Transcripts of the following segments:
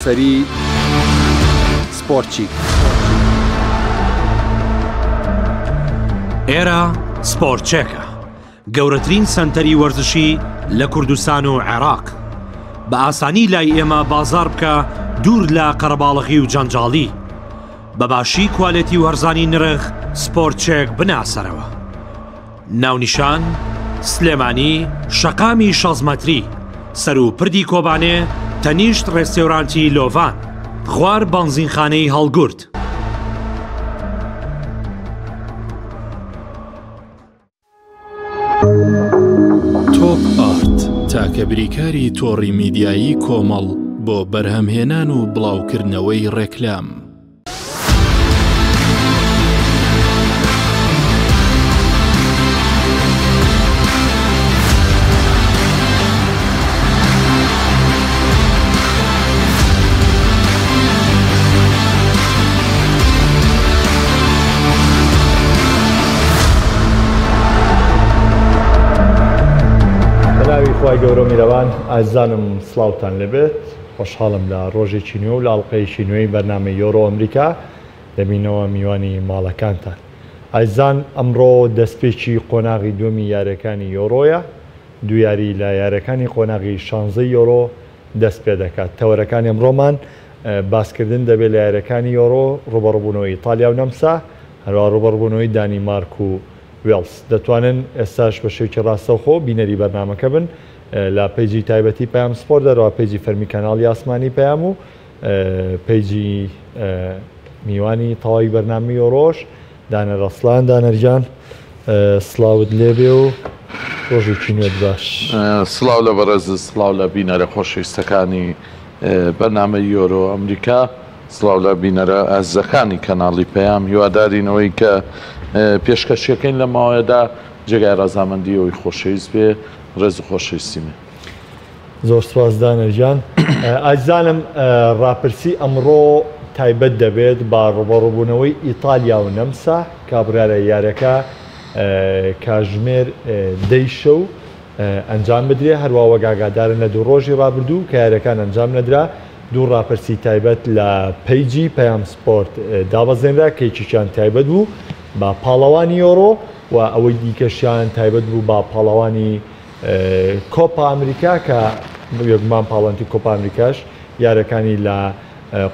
سەری سپۆرتچیک. ئێرە سپۆرتچێکە، گەورەترین سەنتەری وەرزشی لە کوردستان و عێراق. بە ئاسانی لای ئێمە بازاڕ بکە دوور لە قەرەباڵغی و جەنجاڵی. بە باشی کوالێتی و هەرزانی نرخ سپۆرتچێک بناسەرەوە. ناونیشان، سلێمانی، شەقامی شەست مەتری، سەروو پردی کۆبانێ، تەنیشت ڕێستێورانتی لۆڤان، خوار بەنزینخانەی هەڵگورد. تۆپ ئارت تاکە بریکاری تۆڕی میدیایی کۆمەڵ بۆ بەرهەمهێنان و بڵاوکردنەوەی ڕێکلام. بەناوی خوای گەورە و میرەبان ئازیزانم سڵاوتان لێبێت خۆشحاڵم لە ڕۆژێکی نوێ و لە ئەڵقەیەکی نوێی بەرنامەی یۆرۆ ئەمریکا دەبینەوە میوانی ماڵەکانتان. ئازیزان ئەمڕۆ دەستپێکی قۆناغی دووەمی یاریەکانی یۆرۆیە، دوو یاری لە یاریەکانی قۆناغی شانزەی یۆرۆ دەست پێدەکات. تەوەرەکانی ئەمڕۆمان باسکردن دەبێت لە یاریەکانی یۆرۆ، ڕوبەڕوبوونەوەی ئیتالیا و نەمسا، هەروەها ڕوبەڕوبوونەوەی دانیمارک و وێڵز. دەتوانن ئێستاش بە شێوەیەکی ڕاستەوخۆ بینەری بەرنامەکە بن لە پەیجی تایبەتی پەیام سپۆرت، هەروەها پەیجی فەرمی کەناڵی ئاسمانی پەیام و پەیجی میوانی تەواوی بەرنامەی یۆرۆش دانەر ئەسڵان. دانەر گیان سڵاوت لێبێ و ڕۆژێکی نوێت باش. سڵاو لە بەڕێزت، سڵاو لە بینەرە خۆشەویستەکانی بەرنامەی یۆرۆ ئەمریکا، سڵاو لە بینەرە ئازیزەکانی کەناڵی پەیام. هیوادارین ئەوەی کە پێشکەشیەکەین لەم ماوەیەدا جێگای ڕەزامەندی ئەوی خۆشەویست بێ. ڕێز و خۆشەویستی من. زۆر سوپاس دانەر گیان. ئازیزانم ڕاپرسی ئەمڕۆ تایبەت دەبێت بە ڕوبەڕوبوونەوەی ئیتالیا و نەمسا کە بڕیارە یاریەکە کاژمێر دەی شەو ئەنجام بدرێ، هەروا وەک ئاگادارن لە دوو ڕۆژی ڕابردوو کە یاریەکان ئەنجام نەدرا دوو ڕاپرسی تایبەت لە پەیجی پەیام سپۆرت دابەزێنرا کە یەکێکیان تایبەت بوو بە پاڵەوانی یۆرۆ و ئەوەی دیکەشیان تایبەت بوو بە پاڵەوانی کۆپا ئەمریکا کە بێگومان پاڵەوانێتی کۆپا ئەمریکاش یاریەکانی لە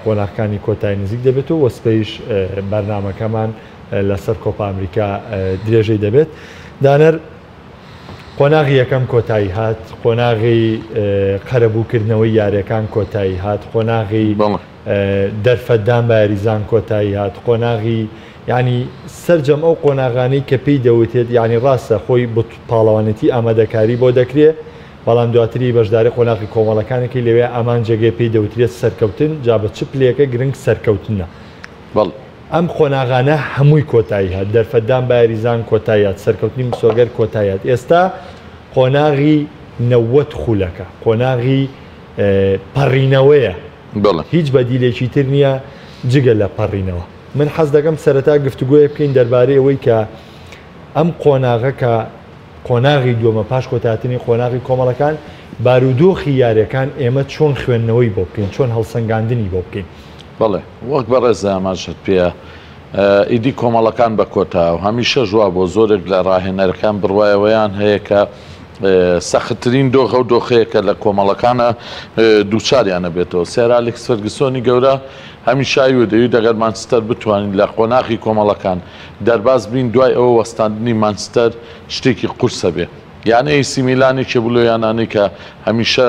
قۆناغەکانی کۆتایی نزیک دەبێتەوە و سبەیش بەرنامەکەمان لەسەر کۆپا ئەمریکا درێژەی دەبێت. دانەر قۆناغی یەکەم کۆتایی هات، قۆناغی قەرەبووکردنەوەی یاریەکان کۆتایی هات، قۆناغی دەرفەتدان بە یاریزان کۆتایی هات، قۆناغی یانی سەرجەم ئەو قۆناغانەی کە پێی دەوتێت یانی ڕاستە خۆی پاڵەوانێتی ئامادەکاری بۆ دەکرێ بەڵام دواتری بەشداری قۆناغی کۆمەڵەکانێکی لەوێ ئامانجێگەی پێی دەوترێت سەرکەوتن جا بە چ پلەیەکە گرنگ سەرکەوتنە. بەڵێ. ئەم قۆناغانە هەمووی کۆتایی هات، دەرفەتدان بە یاریزان کۆتایی هات، سەرکەوتنی مسۆگەر کۆتایی هات، ئێستا قۆناغی 90 خولەکە، قۆناغی پەڕینەوەیە، بەڵێ. هیچ بەدیلێکی تر نییە جگە لە پەڕینەوە. من حەز دەکەم سەرەتا گفتوگۆیەک بکەین دەربارەی ئەوەی کە ئەم قۆناغە کە قۆناغی دووەمە پاش کۆتایهاتنی قۆناغی کۆمەڵەکان، بارودۆخی یاریەکان ئێمە چۆن خوێندنەوەی بۆ بکەین، چۆن هەڵسەنگاندنی بۆ بکەین؟ بەڵێ وەک بەڕێز ئاماژەت پێیە ئیدی کۆمەڵەکان بە کۆتا و هەمیشەش وا بۆ زۆرێک لە ڕاهێنەرەکان بڕوایەوەیان هەیە کە سەختترین دۆخ ئەو دۆخەیە کە لە کۆمەڵەکانە دووچاریانە بێتەوە. سێر ئالێکس فێرگسۆنی گەورە هەمیشە ئەیوت دەیوت ئەگەر مانچستەر بتوانین لە قۆناغی کۆمەڵەکان دەرباز بین دوای ئەوە وەستاندنی مانچستەر شتێکی قورسە بێ. یانەی ئەیسی میلان یەکێ بوو لەو یانانەی کە هەمیشە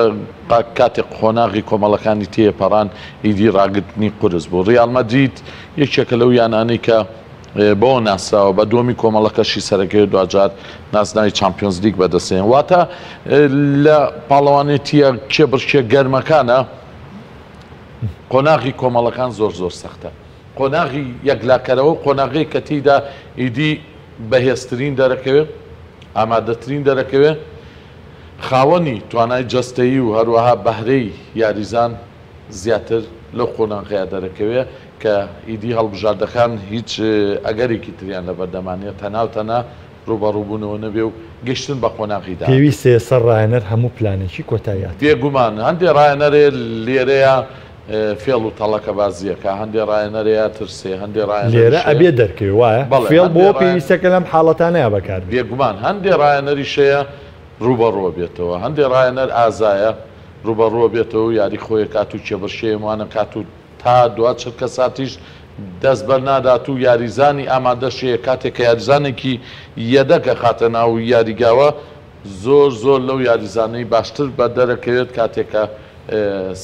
کاتێک قۆناغی کۆمەڵەکانی تێپەڕان ئیدی ڕاگرتنی قورس بوو. ڕیاڵ مەدرید یەکێکە لەو یانانەی کە بەوە ناسراوە بە دووەمی کۆمەڵەکەشی سەرەکەوێت دواجار نازناوی چامپیۆنزلیگ بەدەستێن. واتە لە پاڵەوانێتییە کێبڕکێ گەرمەکانە قۆناغی کۆمەڵەکان زۆر زۆر سەختە. قۆناغی یەکلاکەرەوە قۆناغەیە کە تێیدا ئیدی بەهێزترین دەرەکەوێت، ئامادەترین دەرەکەوێت، خاوەنی توانای جەستەیی و هەروەها بەهرەی یاریزان زیاتر لەو قۆناغەیە دەرەکەوێ کە ئیدی هەڵبژاردەکان هیچ ئەگەرێکی تریان لەبەردەما نیە تەنها و تەنها ڕووبەڕووبوونەوە نەبێ و گەیشتن بە قۆناغی داهاتوو. پێویستە ئێستا ڕاهێنەر هەموو پلانێکی کۆتایی هاتبێ. بێگومان هەندێ ڕاهێنەر هەیە لێرەیا. فێڵ و تەڵەکەبازییەکە، هەندێ ڕاهێنەر هەیە ئەترسێ، هەندێ لێرە ڕاهێنەریش هەیە ئەبێ دەرکەوێ وایە؟ بەڵێ فێڵ هەندێ بۆ ڕاهێن پێویستە کە لەم حاڵەتانەیا بەکار بێ. بێگومان هەندێ ڕاهێنەریش هەیە ڕووبەڕووە بێتەوە، هەندێ ڕاهێنەر ئازایە ڕووبەڕووە بێتەوە و یاری خۆی ئەکات و کێبڕکێی هەمووان ئەکات و تا دوا چرکەساتیش دەست بەرنادات و یاریزانی ئامادەش هەیە کاتێک کە یاریزانێکی یەدەگ ئەخاتە ناو یاریگاوە زۆر زۆر لەو یاریزانەی باشتر بە دەرەکەوێت کاتێک کە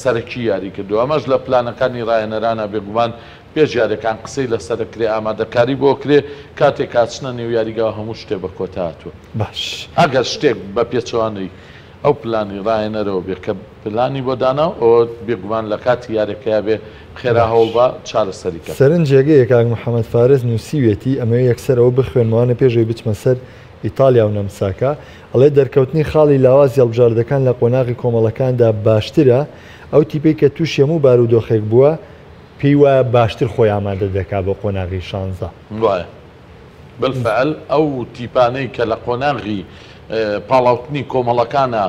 سەرەکی یاری کردووە ئەمەش لە پلانەکانی راهێنەرانە بێگومان پێش یاریەکان قسەی لەسەر ئەکرێ ئامادەکاری بۆ ئەکرێ کاتێک کە ئەچنە نێو یاریگاوە هەموو شتێ بە کۆتا هاتووە باش. ئەگەر شتێک بە پێچەوانەی ئەو پلانی راهێنەرەوە بێ کە پلانی بۆ دانا ئەوە بێگومان لە کاتی یاریەکەیا بێ خێرا باش. هەوڵ بە چارەسەری کە. سەرنجێگەیە کاک محەمەد فارس نووسیویەتی ئەمەوێ یەکسەر ئەوە بخوێنمەوانە پێش ئەوەی بچمە سەر ئیتاڵیا و نەمساکە، ئەڵێ دەرکەوتنی خاڵی لاوازی هەڵبژاردەکان لە قۆناغی کۆمەڵەکاندا باشترە، ئەو تیپەی کە تووشی هەموو بارودۆخێک بووە، پێی وایە باشتر خۆی ئامادە دەکات بۆ قۆناغی شانزە. وایە بالفعل ئەو تیپانەی کە لە قۆناغی پاڵاوتنی کۆمەڵەکانا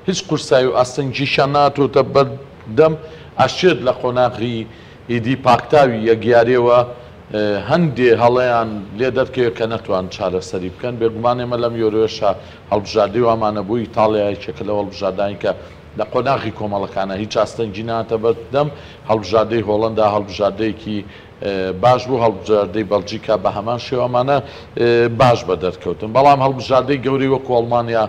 هیچ قورسایی و ئاستەنگیشیان نەهاتۆتە بەردەم، ئەشێت لە قۆناغی ئیدی پاکتاوی یەک یاریەوە هەندێ هەڵەیان لێ دەرکەوێت کە نەتوان چارەسەری بکەن، بێگومان ئێمە لەم یۆرۆیەشا هەڵبژاردەی وامان هەبوو، ئیتاڵیا یەکێکە لەو هەڵبژاردانەی کە لە قۆناغی کۆمەڵەکانا هیچ ئاستەنگی نەهاتە بەردەم، هەڵبژاردەی هۆڵەندا هەڵبژاردەیەکی باش بوو، هەڵبژاردەی بەڵجیکا بە هەمان شێوە ئەمانە باش بەدەرکەوتن، بەڵام هەڵبژاردەی گەورەی وەکو ئەڵمانیا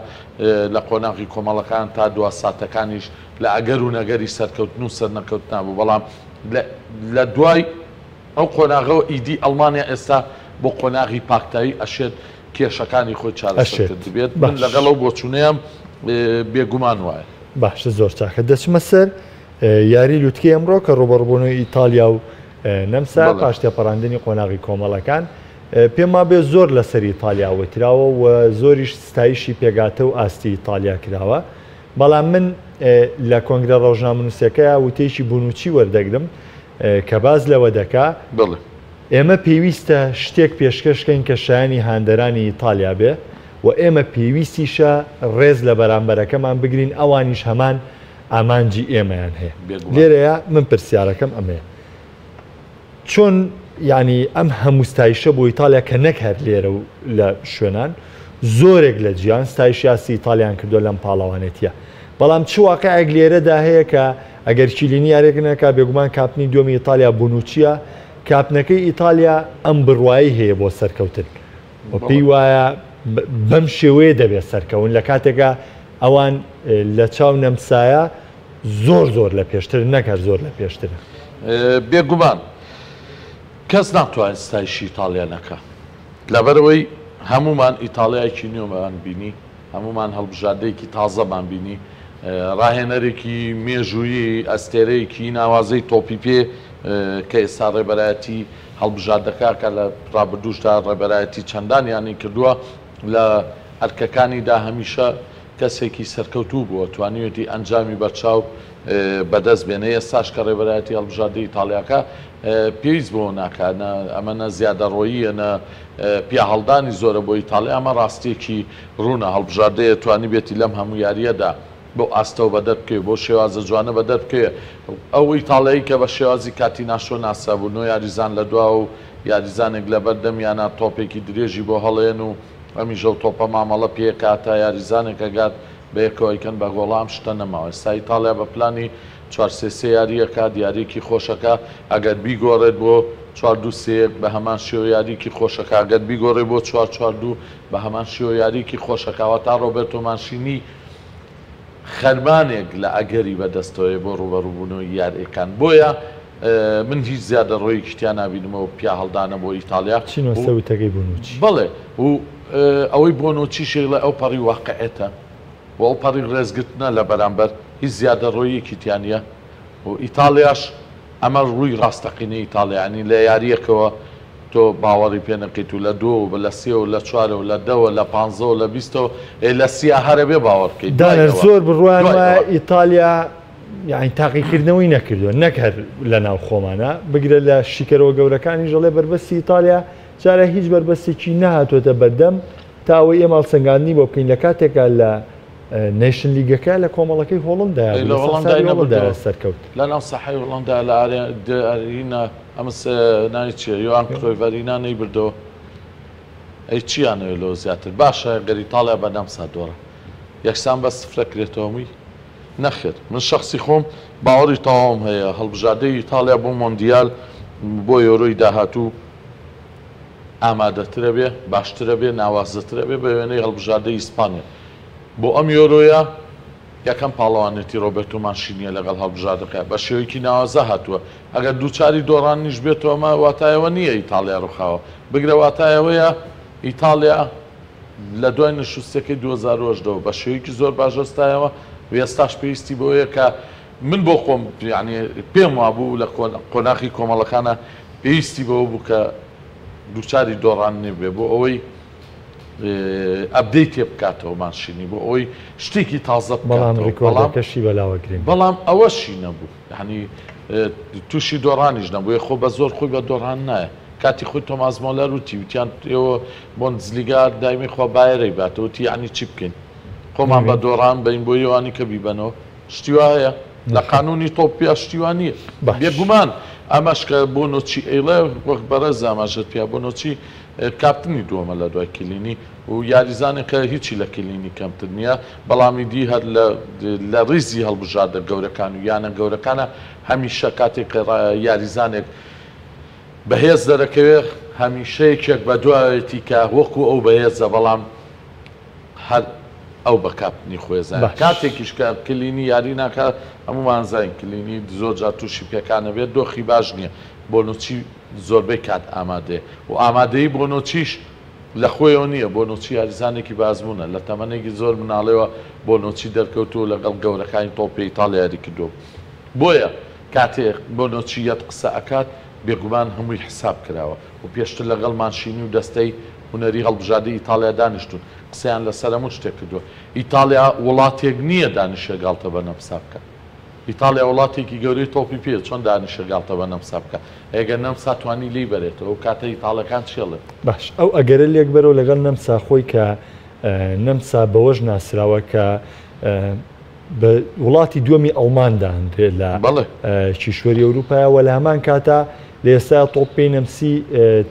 لە قۆناغی کۆمەڵەکان تا دوا ساتەکانیش لە ئەگەر و نەگەری سەرکەوتن و سەرنەکەوتنا بوو، بەڵام لە دوای ئەو قۆناغەوە ئیدی ئەڵمانیا ئێستا بۆ قۆناغی پاکتاوی ئەشێت کێشەکانی خۆی چارەسەر ئەشێت کردبێت، من باش. لەگەڵ ئەو بۆچوونەیام بێگومان وایە. باشە زۆر چاکە دەچمە سەر یاری لوتکەی ئەمڕۆ کە ڕووبەڕووبوونەوەی ئیتاڵیا و نەمسا بەڵێ. پاش تێپەڕاندنی قۆناغی کۆمەڵەکان پێم وابێ زۆر لەسەر ئیتاڵیا وتراوە و زۆریش ستایشی پێگاتە و ئاستی ئیتاڵیا کراوە بەڵام من لە کۆنگرە ڕۆژنامەنووسەکەیا وتەیەکی بونوچی وەردەگرم کە باس لەوە دەکا، بەڵێ. ئێمە پێویستە شتێک پێشکەش کەین کە شایانی هاندەرانی ئیتالیا بێ و ئێمە پێویستیشە ڕێز لە بەرامبەرەکەمان بگرین، ئەوانیش هەمان ئامانجی ئێمەیان هەیە. بێگومان. لێرەیا من پرسیارەکەم ئەمەیە، چۆن یانی ئەم هەموو ستایشە بۆ ئیتالیا کە نەک هەر لێرە و لە شوێنان زۆرێک لە جیهان ستایشی ئاستی ئیتالیان کردووە لەم پاڵەوانێتیە بەڵام چ واقعێک لێرەدا هەیە کە ئەگەر کیلینی یاریەک نەکا بێگومان کاپتنی دووەمی ئیتالیا بونوچیە کاپتنەکەی ئیتالیا ئەم بڕوایی هەیە بۆ سەرکەوتن و پێی وایە بەم شێوەیە دەبێت سەرکەون لە کاتێکا ئەوان لە چاو نەمسایە زۆر زۆر لە پێشترن نەک هەر زۆر لە پێشترن. بێگومان کەس ناتوانێت ستایشی ئیتاڵیا نەکا لەبەرئەوەی هەموومان ئیتاڵیایەکی نوێمان بینی، هەموومان هەڵبژاردەیەکی تازەمان بینی، ڕاهێنەرێکی مێژوویی، ئەستێرەیەکی ناوازەی تۆپی پێ کە ئێستا ڕێبەرایەتی هەڵبژاردەکە کە لە ڕابردووشدا ڕێبەرایەتی چەندان یانەی کردووە لە ئەرکەکانیدا هەمیشە کەسێکی سەرکەوتوو بووە، توانیویەتی ئەنجامی بەرچاو بەدەست بێنێ، ئێستاش کە ڕێبەرایەتی هەڵبژاردەی ئیتاڵیاکە پێویست بەوە ناکا، نە ئەمە نە زیادەڕۆییە نە پیاهەڵدانی زۆرە بۆ ئیتاڵیا، ئەمە ڕاستییەکی ڕوونە، هەڵبژاردەیە توانیبێتی لەم هەموو یارییەدا بەو ئاستەوە بەدەر بکەوێ، بەو شێوازە جوانە بەدەر بکەوێ، ئەو ئیتاڵیای کە بە شێوازی کاتیناشۆ ناسرابوو، نۆ یاریزان لە دواوە و یاریزانێک لەبەردەمیانا تۆپێکی درێژی بۆ هەڵێن و ئەمیش ئەو تۆپە مامەڵە پێکا تا یاریزانێک ئەگات بەیەکەوە ئەیکەن بە گۆڵ ئەم شتە نەماوە ئێستا ئیتاڵیا بە پلانی چوار سێ سێ یاری ئەکات یاریەکی خۆشەکە ئەگەر بیگۆڕێت بۆ چوار دوو سێ یەک بە هەمان شێوە یاریەکی خۆشەکە ئەگەر بیگۆڕێ بۆ چوار چوار دوو بە هەمان شێوە یاریەکی خۆشەکە واتە ڕۆبێرتۆ مانشینی خەرمانێک لە ئەگەری بەدەستەوەیە بۆ ڕووبەڕووبوونەوەی یارییەکان، بۆیە من هیچ زیادەڕۆیەکی تیا نابینمەوە پیاهەڵدانە بۆ ئیتاڵیا چینۆ و سە وتەکەی بۆنوچی. بەڵێ و ئەوەی بۆنوچیش ئەیڵێ ئەوپەڕی واقعێتە و ئەوپەڕی ڕێزگرتنە لە بەرامبەر، هیچ زیادەڕۆییەکی تیا نییە و ئیتاڵیاش ئەمە ڕووی ڕاستەقینەی ئیتاڵیا یانی لە یارییەکەوە تۆ باوەڕی پێ نەکەیت و لە دووەوە بە لە سێوە لە چوارەوە لە دەوە لە پانزەوە لە بیستەوە ئێ لە سیا هەر ئەبێ باوەڕ بکەیت دوای دانەر ئەوە زۆر بڕوایان دوای وایە ئەوە. ئیتالیا یانی تاقیکردنەوەی نەکردووە نەک هەر لە ناو خۆمانا بگرە لە شیکەرەوە گەورەکانیش ئەڵێ بەربەستی ئیتالیا جارێ هیچ بەربەستێکی نەهاتۆتە بەردەم تا ئەوەی ئێمە هەڵسەنگاندنی بۆ بکەین لە کاتێکا لە. Nation League ەکە لە کۆمەڵەکەی هۆڵندا لە هۆڵندای سەرکەوت لە ناو ساحەی هۆڵندا لە ئارینا ئەمە ناوی چیە یۆهان کرۆیف ئارینا نەیبردەوە ئەی چیانەوێت لەوە زیاتر باشە گەر ئیتاڵیا بە نەمسا دۆڕا یەکسان بە سفرە کرێتەوە هەمووی نەخێر من شەخسی خۆم باوەڕی تەواوم هەیە هەڵبژاردەی ئیتاڵیا بۆ مۆندیال بۆ یۆرۆی داهاتوو ئامادەترە بێ باشترە بێ ناوازەترە بێ بە وێنەی هەڵبژاردەی ئیسپانیا بۆ ئەم یۆرۆیە یەکەم پاڵەوانێتی ڕۆبێرتۆ مانشینیە لەگەڵ هەڵبژاردەکە بە شێوەیەکی ناوازە هاتووە ئەگەر دووچاری دۆڕانیش بێتەوە ئەمە واتای ئەوە نییە ئیتاڵیا ڕووخاوە بگرە واتای ئەوەیە ئیتاڵیا لە دوای نشوستەکەی 2018 ەوە بە شێوەیەکی زۆر باش هەستایەوە و ئێستاش پێویستی بەوەیە کە من بۆ خۆم یانی پێم وابوو لە قۆناخی کۆمەڵەکانە پێویستی بەوە بوو کە دووچاری دۆڕاندنی بێ بۆ ئەوەی update ێ بکاتەوە مانشینی بۆ ئەوەی شتێکی تازە بەڵام ڕیکۆردەکەشی بەلاوە گرنگ بەڵام ئەوەشی نەبوو یعنی تووشی دۆڕانیش نەبوو خۆ بە زۆر خۆی بە دۆڕان نایە کاتی خۆی تۆماس مۆلەر وتی وتیان ئێوە بۆندزلیگا دایمی خوا بایەرەی باتەوە وتی یعنی چی بکەین خۆمان بە دۆڕان بین بۆ یوانی کە بیبەنەوە شتی وا هەیە لە قانونی تۆپیا شتی وا نییە بێگومان ئەمەش کە بۆنۆچی ئەیڵێ وەک بەڕێز ئاماژەت پیا بۆنۆچی کاپتنی دووەمە لە دوای کلینی و یاریزانێکە هیچی لە کلینی کەمتر نییە بەڵام ئیدی هەر لە ڕیزی هەڵبژاردە گەورەکان و یانە گەورەکانە هەمیشە کاتێک یاریزانێک بەهێز دەرەکەوێ هەمیشە یەکێک بە دواوێتی کە وەکو ئەو بەهێزە بەڵام هەر ئەو بە کاپتنی خۆی زانێت باش. کاتێکیش کە کلینی یاری ناکات هەموومان زانین کلینی زۆر جار تووشی پێکانە بێت دۆخی باش نییە بۆنۆچی زۆربەی کات ئامادەیە و ئامادەیی بۆنۆچیش لە خۆیەوە نییە بۆنۆچی یاریزانێکی بە ئەزموونە لە تەمەنێکی زۆر مناڵیەوە بۆنۆچی دەرکەوتووە و لەگەڵ گەورەکانی تۆپی ئیتاڵیا یاری کردووە بۆیە کاتێ بۆنۆچی یەت قسە ئەکات بێگومان هەمووی حساب کراوە و پێشتر لەگەڵ مانشینی و دەستەی هونەری هەڵبژاردەی ئیتاڵیا دانیشتوون، قسەیان لەسەر هەموو شتێک کردووە. ئیتاڵیا وڵاتێک نییە دانیشێ گاڵتە بە نەمسا بکا. ئیتاڵیا وڵاتێکی گەورەی تۆپی پێیە، چۆن دانیشێ گاڵتە بە نەمسا بکا؟ ئەگەر نەمسا توانی لێی بەرێتەوە، ئەو کاتە ئیتاڵەکان چی ئەڵێن؟ باش ئەو ئەگەرە لێک بەرەوە لەگەڵ نەمسا خۆی کە نەمسا بەوەش ناسراوە کە بە وڵاتی دووەمی ئەڵمان دانرێت لە کیشوەری ئەوروپایە و لە هەمان کاتا لە ئێستا تۆپی نەمسی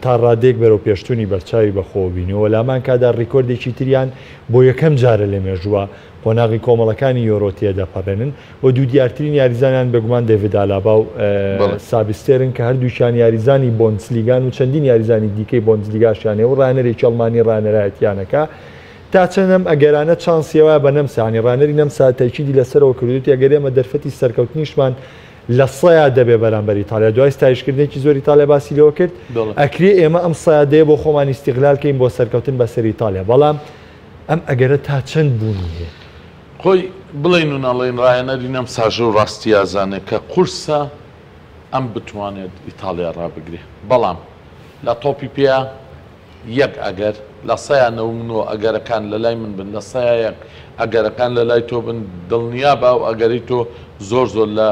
تا ڕادەیەک بەرەو پێشتونی بەرچاوی بەخۆوە بینیوە لە هەمان کادا ڕیکۆردێکی تریان بۆ یەکەم جارە لە مێژووە قۆناغی کۆمەڵەکانی یۆرۆ تێدەپەڕێنن و دوو دیارترین یاریزانیان بێگومان دەیڤد ئالابا و سابیستێرن کە هەردووکیان یاریزانی بۆندسلیگان و چەندین یاریزانی دیکەی بۆندسلیگاشیان هەیە و ڕانەرێکی ئەڵمانی ڕانەرایەتیانەکە تا چەند ئەم ئەگەرانە چانسی وایە بە نەمسا یانی ڕانەری نەمسا تەئکیدی لەسەرەوە کردووتی ئەگەر ئێمە دەرفەتی سەرکەوتنیشمان لە سەیا دەبێ بەرامبەر ئیتالیا دوای ستایشکردنێکی زۆر ئیتالیا باسی لەوە کرد ئەکرێ ئێمە ئەم سەیا دەیە بۆ خۆمان ئیستیغلال کەین بۆ سەرکەوتن بەسەر ئیتالیا بەڵام ئەم ئەگەرە تا چەند بوونی هەیە؟ خۆی بڵێین و نەڵێین ڕاهێنەری نەمساش ئەو ڕاستییە ئەزانێ کە قورسە ئەم بتوانێت ئیتاڵیا ڕابگرێ بەڵام لە تۆپی پێیا یەک ئەگەر، لە سەیا 99 ئەگەرەکان لە لای من بن، لە سەیا یەک ئەگەرەکان لە لای تۆ بن، دڵنیا بە ئەو ئەگەرەی تۆ زۆر زۆر لە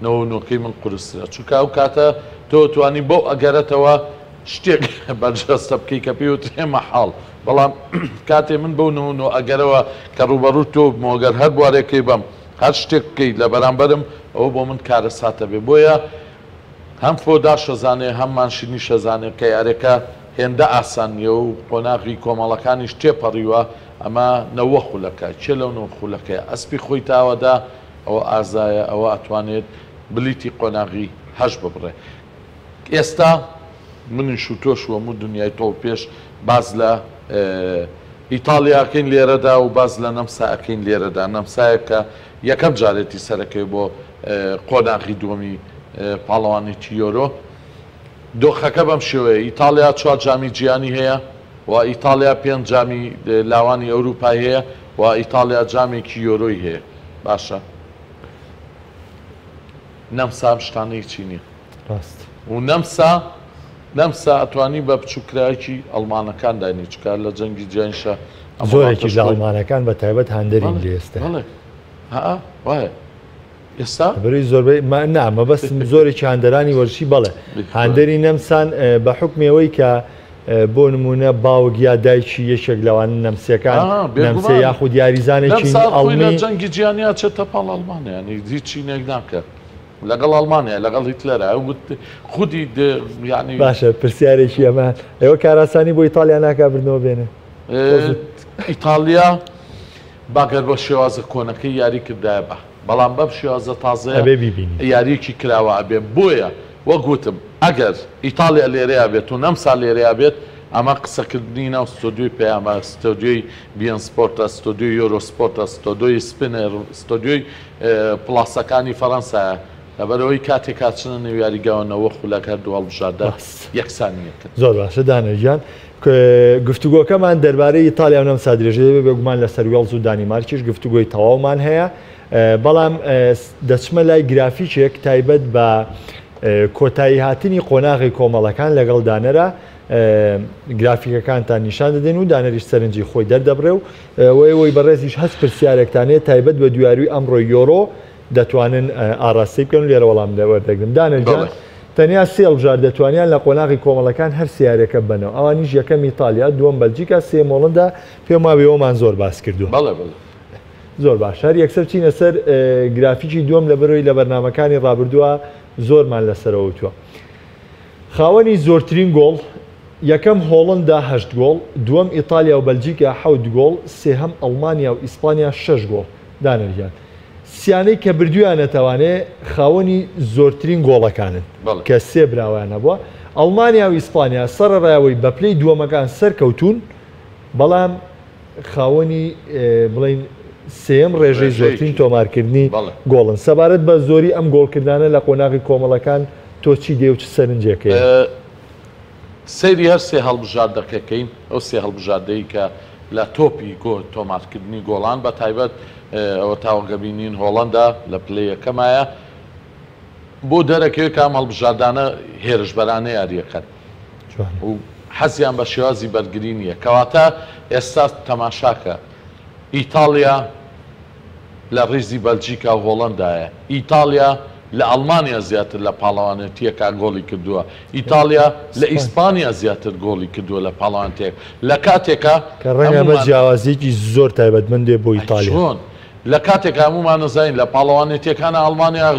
نەوەونۆکەی من قورسترە. چونکە ئەو کاتە تۆ توانی بەو ئەگەرەتەوە شتێک بەرجەستە بکەی کە پێی وترێ مەحاڵ. بەڵام کاتێ من بەو 99 ئەگەرەوە کە ڕووبەڕوو تۆ بمەوە گەر هەر بوارێکەی بەم، هەر شتێک بکەی لە بەرامبەرم، ئەوە بۆ من کارەساتە بێ. بۆیە هەم فۆداش ئەزانێ هەم مانشینیش ئەزانێ کە یاریەکە هێندە ئاسان نیە و قۆناغی کۆمەڵەکانیش تێپەڕیوە، ئەمە نەوە خولەکە، کێ لەو نەوە خولەکەیە ئەسپی خۆی تاوەدا ئەوە ئازایە، ئەوە ئەتوانێت بلیتی قۆناغی هەشت ببڕێ. ئێستا منیش و تۆش و هەموو دنیای تۆپپێش باس لە ئیتاڵیا ئەکەین لێرەدا و باس لە نەمسا ئەکەین لێرەدا، نەمسایەک کە یەکەم جارێتی سەرەکەوێ بۆ قۆناغی دووەمی پاڵەوانێتی یۆرۆ. دۆخەکە بەم شێوەیە، ئیتاڵیا چوار جامی جیهانی هەیە و ئیتاڵیا پێنج جامی لاوانی ئەوروپای هەیە و ئیتاڵیا جامێکی یۆرۆی هەیە. باشە نەمسا ئەم شتانە هیچی نییە. ڕاست. و نەمسا نەمسا ئەتوانی بە بچووکراوێکی ئەڵمانەکان داینێی چونکە لە جەنگی جیهانیشا ئەم زۆرێکیش وڵاتەش لە خۆی ئەڵمانەکان بە تایبەت هاندەرین بەڵێ لێ ئێستا. بەڵێ ها وایە ئێستا بەری زۆربەی ما نا مەبەستم زۆرێکی هاندەرانی وەرزشی بەڵێ هاندەری نەمسان بە حوکمی ئەوەی کە بۆ نموونە باوک یا دایکی یەکێک لەوانە نەمسێکان، نەمسێ یاخود یاریزانێکی ئەڵمی. لە جەنگی جیهانیا چێتە پاڵ ئەڵمانیا، یانی هیچ چینێک ناکات لەگەڵ ئەڵمانیا لەگەڵ هیتلەرە خودی یانی. باشە پرسیارێکی ئەمە ئێوە کاراسانی بۆ ئیتاڵیا ناکا بردنەوە بێنێ؟ ئیتاڵیا با گەر بە شێوازە کۆنەکەی یاری کردایە با، بەڵام بەم شێوازە تازەیە ئەبێ بیبینین. یارییەکی کراوە ئەبێ، بۆیە وەک وتم ئەگەر ئیتاڵیا لێرەیا بێت و نەمسا لێرەیا بێت ئەمە قسەکردنی ناو ستۆدیۆی پەیامە، ستۆدیۆی بیئێن سپۆرتە، ستۆدیۆی یۆرۆ سپۆرتە، ستۆدۆی سپنێر، ستۆدیۆی پڵاسەکانی فەرەنسایە، لەبەرئەوەی کاتێک ئەچنە نێو یاریگاوە 90 خولەک هەردوو هەڵبژاردە یەکسانی ئەکەن. زۆر باشە دانە گیان. گفتوگۆکەمان دەربارەی ئیتالیا و نەمسا درێژە دەبێت، بێگومان لەسەر وێڵز و دانیمارکیش گفتوگۆی تەواومان هەیە، بەڵام دەچمە لای گرافیکێک تایبەت بە کۆتایی هاتنی قۆناغی کۆمەڵەکان لەگەڵ دانەرە گرافیکەکانتان نیشان دەدەین و دانەریش سەرنجی خۆی دەردەبڕێ و ئێوەی بەڕێزیش هەست پرسیارێکتان هەیە تایبەت بە دویاروی ئەمڕۆی یۆرۆ دەتوانن ئاڕاستەی بکەن و لێرە وەڵام وەردەگرم. دانەر گیان تەنیا سێ هەڵبژاردە توانیان لە قۆناغی کۆمەڵەکان هەر سێ یاریەکە ببەنەوە ئەوانیش یەکەم ئیتالیا، دووەم بەلجیکا، سێیەم هۆڵندا، پێم وابێ ئەومان زۆر باس کردووە. بەڵێ بەڵێ. زۆر باش هەر یەکسەر بچینە سەر گرافیکی دووەم لەبەرەوەی لە بەرنامەکانی ڕابردووە زۆرمان لەسەرەوە وتووە. خاوەنی زۆرترین گۆڵ، یەکەم هۆڵندا هەشت گۆڵ، دووەم ئیتالیا و بەلجیکا حەوت گۆڵ، سێهەم ئەڵمانیا و ئیسپانیا شەش گۆڵ. دانەر گیان سیانەی کە بردویانەتەوانێ خاوەنی زۆرترین گۆڵەکانن کە سێ براوەیان هەبووە، ئەڵمانیا و ئیسپانیا سەرەڕای ئەوەی بە پلەی دووەمەکان سەرکەوتوون بەڵام خاوەنی بڵێین سێیەم ڕێژەی زۆرترین تۆمارکردنی گۆڵن. سەبارەت بە زۆری ئەم گۆڵکردانە لە قۆناغی کۆمەڵەکان تۆ چی دێ و چ سەرنجێک هەیە؟ سەیری هەر سێ هەڵبژاردەکە کەین، ئەو سێ هەڵبژاردەی کە لە تۆپی گۆ تۆمارکردنی گۆڵان بە تایبەت ئەوە تاوەگە بینین هۆڵەندا لە پلەی یەکەمایە بۆ دەرەکەوێت کە ئەم هەڵبژاردانە هێرشبەرانە یاریەکەن و حەزیان بە شێوازی بەرگری نییە کەواتە ئێستا تەماشاکە ئیتاڵیا لە ڕیزی بەلجیکا و هۆڵەندایە. ئیتاڵیا لە ئەڵمانیا زیاتر لە پاڵەوانێتییەکا گۆڵی کردووە. ئیتاڵیا لە ئیسپانیا زیاتر گۆڵی کردووە لە پاڵەوانێتییەک. لە کاتێکا کە ڕەنگە ئەمە هەموومان. جیاوازییەکی زۆر تایبەتمەند بێ بۆ ئەی ئیتاڵیا. چۆن؟ لە کاتێکا هەموومان ئەزانین لە پاڵەوانێتییەکانا ئەڵمانیا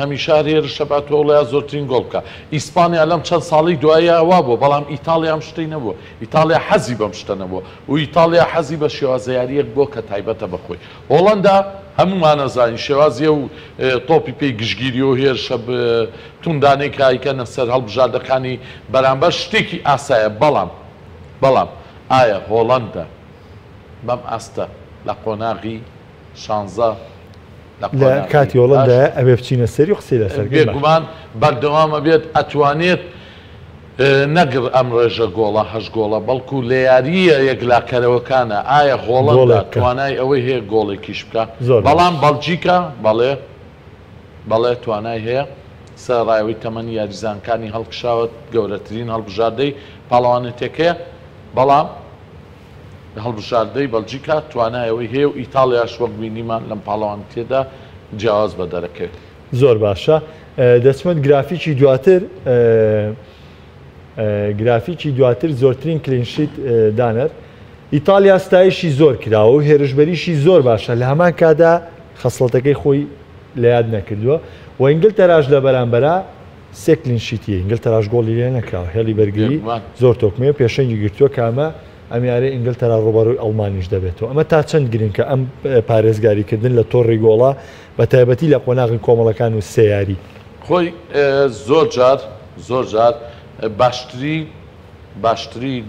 هەمیشە هەر هێرش ئەبات و هەوڵەیا زۆرترین گۆڵ بکا. ئیسپانیا لەم چەند ساڵەی دواییا وا بووە، بەڵام ئیتاڵیا ئەم شتەی نەبووە. ئیتاڵیا حەزی بەم شتە نەبووە و ئیتاڵیا حەزی بە شێوازە یارییەک بووە کە تایبەتە بە خۆی. هۆڵەندا هەموومان ئەزانین شێوازی ئەو تۆپی پێی گشتگیری و هێرشە توندانەی کە ئەیکەنە سەر هەڵبژاردەکانی بەرامبەر شتێکی ئاسایە، بەڵام بەڵام ئایا هۆڵەندا بەم ئاستە لە قۆناغی شانزە لە لە قۆناغی کاتی هەشت هۆڵەندایە ئەبێ بچینە سەری و قسەی لەسەر بکەین. باشە. بێگومان بەردەوام ئەبێت ئەتوانێت نەک ئەم ڕێژە گۆڵە، هەشت گۆڵە، بەڵکو لە یارییە یەکلاکەرەوەکانە، ئایا هۆڵەندا گۆڵێک بکا. توانای ئەوەی هەیە گۆڵێکیش بکا؟ زۆر باش. بەڵام بەڵجیکا بەڵێ، بەڵێ توانای هەیە، سەرەڕای ئەوەی تەمەنی یاریزانەکانی هەڵکشاوە، گەورەترین هەڵبژاردەی پاڵەوانێتیەکەیە، بەڵام هەڵبژاردەی بەڵجیکا توانای ئەوەی هەیە و ئیتاڵیاش وەک بینیمان لەم پاڵەوانێتیەدا جیاواز بەدەرەکەوێت. زۆر باشە دەچمە گرافیکی دواتر گرافیکی دواتر زۆرترین clean sheet دانەر ئیتالیا ستایشی زۆر کراوە و هێرشبەریشی زۆر باشە لە هەمان کادا خەسڵەتەکەی خۆی لە یاد نەکردووە و ئینگلتەراش لە بەرامبەرا سێ clean sheet ی ئینگلتەراش گۆڵی لێ نەکراوە هێڵی بەرگری زۆر تۆکمەیە پێشەنگی گرتووە کامە ئەم یاریە ئینگلتەرا ڕوبەڕووی ئەڵمانیش دەبێتەوە ئەمە تا چەند گرنکە ئەم پارێزگاریکردن لە تۆڕی گۆڵە بە تایبەتی لە قۆناغی کۆمەڵەکان و سێ یاری. خۆی زۆر جار زۆر جار باشترین باشترین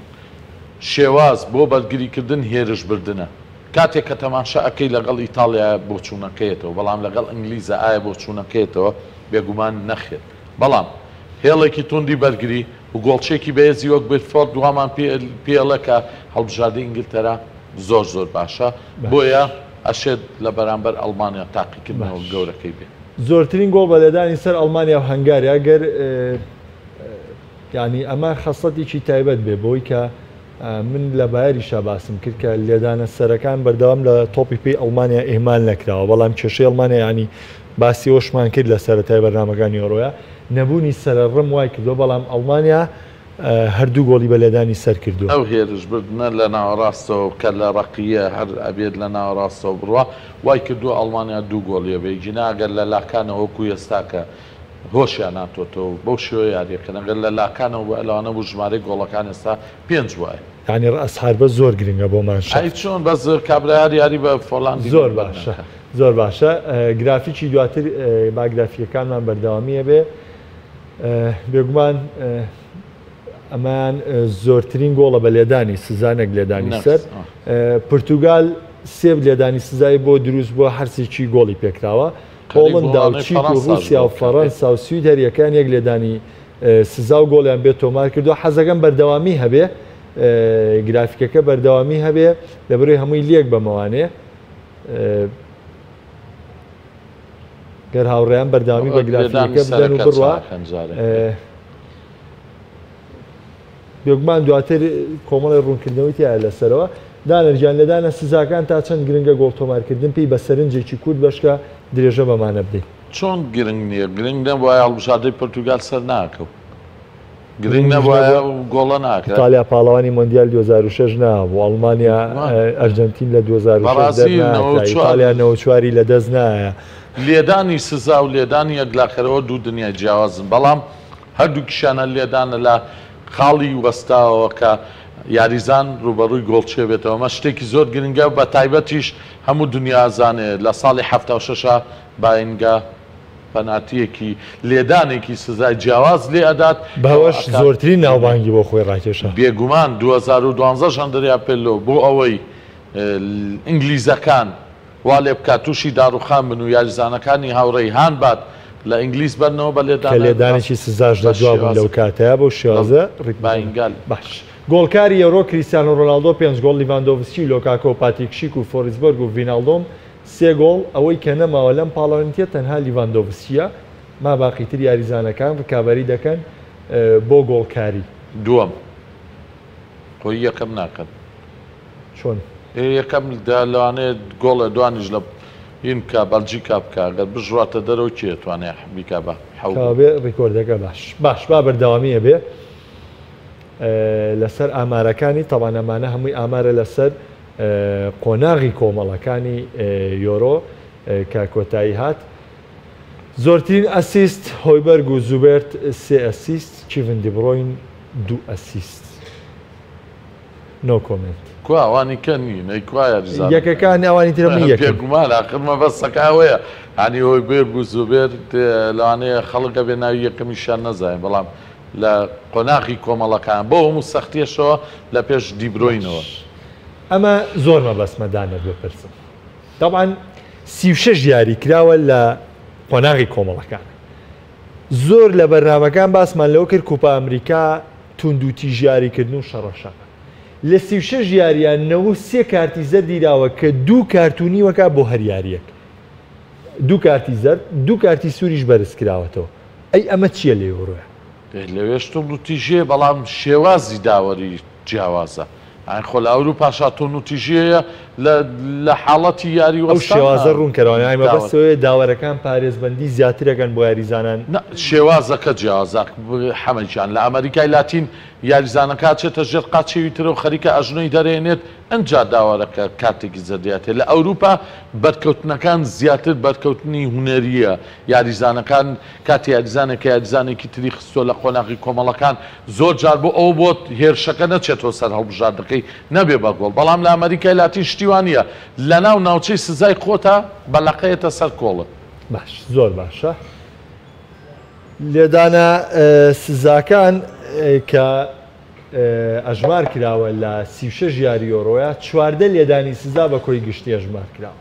شێواز بۆ بەرگری کردن هێرش بردنە کاتێک کە تەماشا ئەکەی لەگەڵ ئیتاڵیا بۆچوونەکەیەتەوە بەڵام لەگەڵ ئینگلیزا ئایا بۆچوونەکەیەتەوە بێگومان نەخێر بەڵام هێڵێکی توندی بەرگری و گۆڵچێکی بەهێزی وەک بیرفۆرد وامان پێ ئەڵێ کە هەڵبژاردەی ئینگلتەرا زۆر زۆر باشە بۆیە ئەشێت لە بەرامبەر ئەڵمانیا تاقیکردنەوە گەورەکەی بێت. زۆرترین گۆڵ بە لێدانی سەر ئەڵمانیا و هەنگاریا گەر یانی ئەمە خەسڵەتێکی تایبەت بێ بۆی کە من لە بایەریشا باسم کرد کە لێدانە سەرەکان بەردەوام لە تۆپی پێی ئەڵمانیا ئیهمال نەکراوە بەڵام کێشەی ئەڵمانیا یانی باسی ئەوەشمان کرد لە سەرەتای بەرنامەکانی یۆرۆیا نەبوونی سەرە ڕم وای کردووە بەڵام ئەڵمانیا هەردوو گۆڵی بە لێدانی سەر کردووە. ئەو هێرشبردنە لە ناوەڕاستەوە کە لە ڕەقییە هەر ئەبێت لە ناوەڕاستەوە بڕوا وای کردووە ئەڵمانیا دوو گۆڵی هەبێ گینا ئەگەر لە لاکانەوە وەکو ئێستا کە هۆشیان هاتۆتەوە و بەو شێوەیە یاریەکەن ئەگەر لە لاکانەوە بوایە لەوانە بوو ژمارەی گۆڵەکان ئێستا پێنج بوایە. یانی ڕەئس حەربە زۆر گرنگە بۆ ئەی مانشافت. چۆن بەس کابرا هەر یاری بە فۆلاندی زۆر بەر باشە ناکا. زۆر باشە گرافیکی دواتر با گرافیکەکانمان بەردەوامی هەبێ. بێگومان ئەمەیان زۆرترین گۆڵە بە لێدانی سزا نەک لێدانی سەر. پرتوگال سێ لێدانی سزای بۆ دروست بووە هەرسێکی گۆڵی پێکراوە. هۆڵندا و چیک و رووسیا و فەڕەنسا و سوید هەریەکەیان یەک لێدانی سزا و گۆڵیان بێ تۆمار کردووە. حەزەکەم بەردەوامی هەبێ گرافیکەکە بەردەوامی هەبێ لەبەرەی هەمووی لێک بەمەوانێ. گەر هاوڕێیان بەردەوامی بە گرافیکەکە بدەن و بڕوا بێگومان دواتر کۆمەڵی ڕوونکردنەوەی تایە لەسەرەوە دانەر گیان لێدانە سزاکان تا چەند گرنگە گۆڵ تۆمارکردن پێی بە سەرنجێکی کورت بەشکە درێژە بەمانە بدەین. چۆن گرنگ نییە؟ گرنگ نەبوایە هەڵبژاردەی پۆرتوگال سەر ناکەوت. گرنگ نەبوایە و گۆڵە ناکرا. ئیتالیا پاڵەوانی مۆندیال 2006 نابوو، ئەڵمانیا ئەرجەنتین لە 2006 دەرناکرا، ئیتالیا 94 ی لەدەست نایە. لێدانی سزا و لێدانی یەکلاکەرەوە دوو دنیای جیاوازن، بەڵام هەردووکیشیان هەر لێدانە لە خاڵی وەستاوەوە کە یاریزان رووبەڕووی گۆڵچییە بێتەوە، ئەمە شتێکی زۆر گرنگە، بەتایبەتیش هەموو دنیا ئەزانێ لە ساڵی 76 باینگا پەناتییەکی لێدانێکی سزای جیاواز لێ ئەدات کەوا بەوەش ئەکات زۆرترین ناوبانگی بۆ خۆی ڕاکێشا. بێگومان 2012 ئەندریا پێلۆ بۆ ئەوەی ئینگلیزەکان وا لێ بکات تووشی داڕوخان بن و یاریزانەکانی هاوڕێی هان بات لە ئینگلیز بەرنەوە بە کە لێدانە لێدانێکی سزاش بە لە دوا بوون لەو شێوازەکە کاتەیا بەو بەڵێ شێوازە ڕیک بخەنەوە. باینگال. باش گۆڵکاری یۆرۆ کریستیانۆ ڕۆناڵدۆ پێنج گۆڵ، لیڤاندۆڤسکی و لۆکاکۆ و پاتریک شیک و فۆریسبۆرگ و ڤیناڵدۆم سێ گۆڵ، ئەوەی کە نەماوە لەم پاڵەوانێتیە تەنها لیڤاندۆڤسکییە، ما باقی تر یاریزانەکان ڕکابەری دەکەن بۆ گۆڵکاری. دووەم خۆی یەکەم ناکەن. چۆن؟ ئێ یەکەم لەوانەیە گۆڵێ دوانیش لە هین بکا بەلجیکا بکا گەر بشڕاتە دەرەوە کێ ئەتوانێ بیکا بە حەو گۆڵ؟ کەوابێ ڕیکۆردەکە باش باش با بەردەوامی ئەبێ لەسەر ئامارەکانی تەبعەن ئەمانە هەمووی ئامارە لەسەر قۆناغی کۆمەڵەکانی یۆرۆ کە کۆتایی هات. زۆرترین ئەسیست هۆیبەرگ و زوبێرت سێ ئەسیست، کیڤن دیبرۆین دوو ئەسیست. No comment. کوا ئەوانی کە نین ئەی کوا یاریزانەکان؟ یەکەکان ئەوانی تر هەمووی یەکن. بێگومان ئاخر مەبەستەکە ئەوەیە یانی هۆیبێرگ و زوبێرت لەوانەیە خەڵک ئەبێ ناوی یەکەمیشیان نەزانێ بەڵام لە قۆناغی کۆمەڵەکان بەو هەموو سەختیەشەوە لە پێش دیبرۆینەوە. باش ئەمە زۆر مەبەستمە دانەر بپرسم تەبعەن 36 یاری کراوە لە قۆناغی کۆمەڵەکان زۆر لە بەرنامەکان باسمان لەوە کرد کوپا ئەمریکا توندوتیژ یاریکردن و شەڕەشەقە لە 36 یاریان 93 کارتی زەردی داوە کە دوو کارت و نیوەکە بۆ هەر یاریەک دوو کارتی زەرد دوو کارتی سووریش بەرز کراوەتەوە ئەی ئەمە چییە لە یۆرۆیە؟ لەوێش توندوتیژی هەیە بەڵام شێوازی داوەری جیاوازە یانی خۆ لە ئەوروپاشا توندوتیژی هەیە لە لە حاڵەتی یاری ئەو وەستان شێوازە ڕوونکەرەوە یانی داوەر مەبەست ئەوەیە داوەرەکان پارێزبەندی زیاترەکەن بۆ یاریزانان؟ نا شێوازەکە جیاوازە حەمە گیان لە ئەمەریکای لاتین یاریزانەکە ئەچێتە ژێر قاچی ترە و خەریکە ئەژنۆی دەرێنێت ئنجا داوەرەکە کارتێکی زەردیاتێ لە ئەوروپا بەرکەوتنەکان زیاتر بەرکەوتنی هونەریە یاریزانەکان کاتێ یاریزانێک کە یاریزانێکی تری خستووە لە قۆناغی کۆمەڵەکان زۆر جار بۆ ئەوە بۆ هێرشەکە نەچێتەوە سەر هەڵبژاردەکەی نەبێ بە گۆڵ بەڵام لە ئەمەریکای لاتین شتی وا نییە لەناو ناوچەی سزای خۆتا بە لەقەیەتە سەر کۆڵت. باش زۆر باشە لێدانە سزاکان کە ئەژمار کراوە لە 36 یاری یۆرۆیە 14 لێدانی سزا بە کۆی گشتی ئەژمار کراوە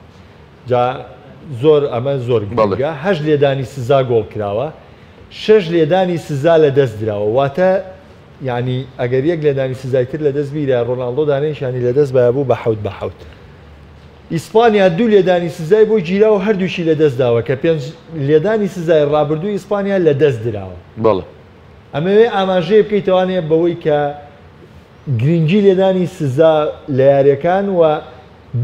جا زۆر ئەمە زۆر گرنگە هەشت لێدانی سزا گۆڵ کراوە شەش لێدانی سزا لە دەست دراوە واتە یعنی ئەگەر یەک لێدانی سزای تر لە دەست بیرە ڕۆناڵدۆ دانەیشانی لە دەست باە بوو بە حەوت بە حەوت ئیسپانیا دوو لێدانی سزای بۆ گیرا و هەردووکی لە دەست داوە کە پێنج لێدانی سزای ڕابردوو ئیسپانیا لە دەست دراوە بەڵێ ئەمەوێ ئاماژەیە بکەیتەوانێ بەوەی کە گرنگی لێدانی سزا لە یاریەکان و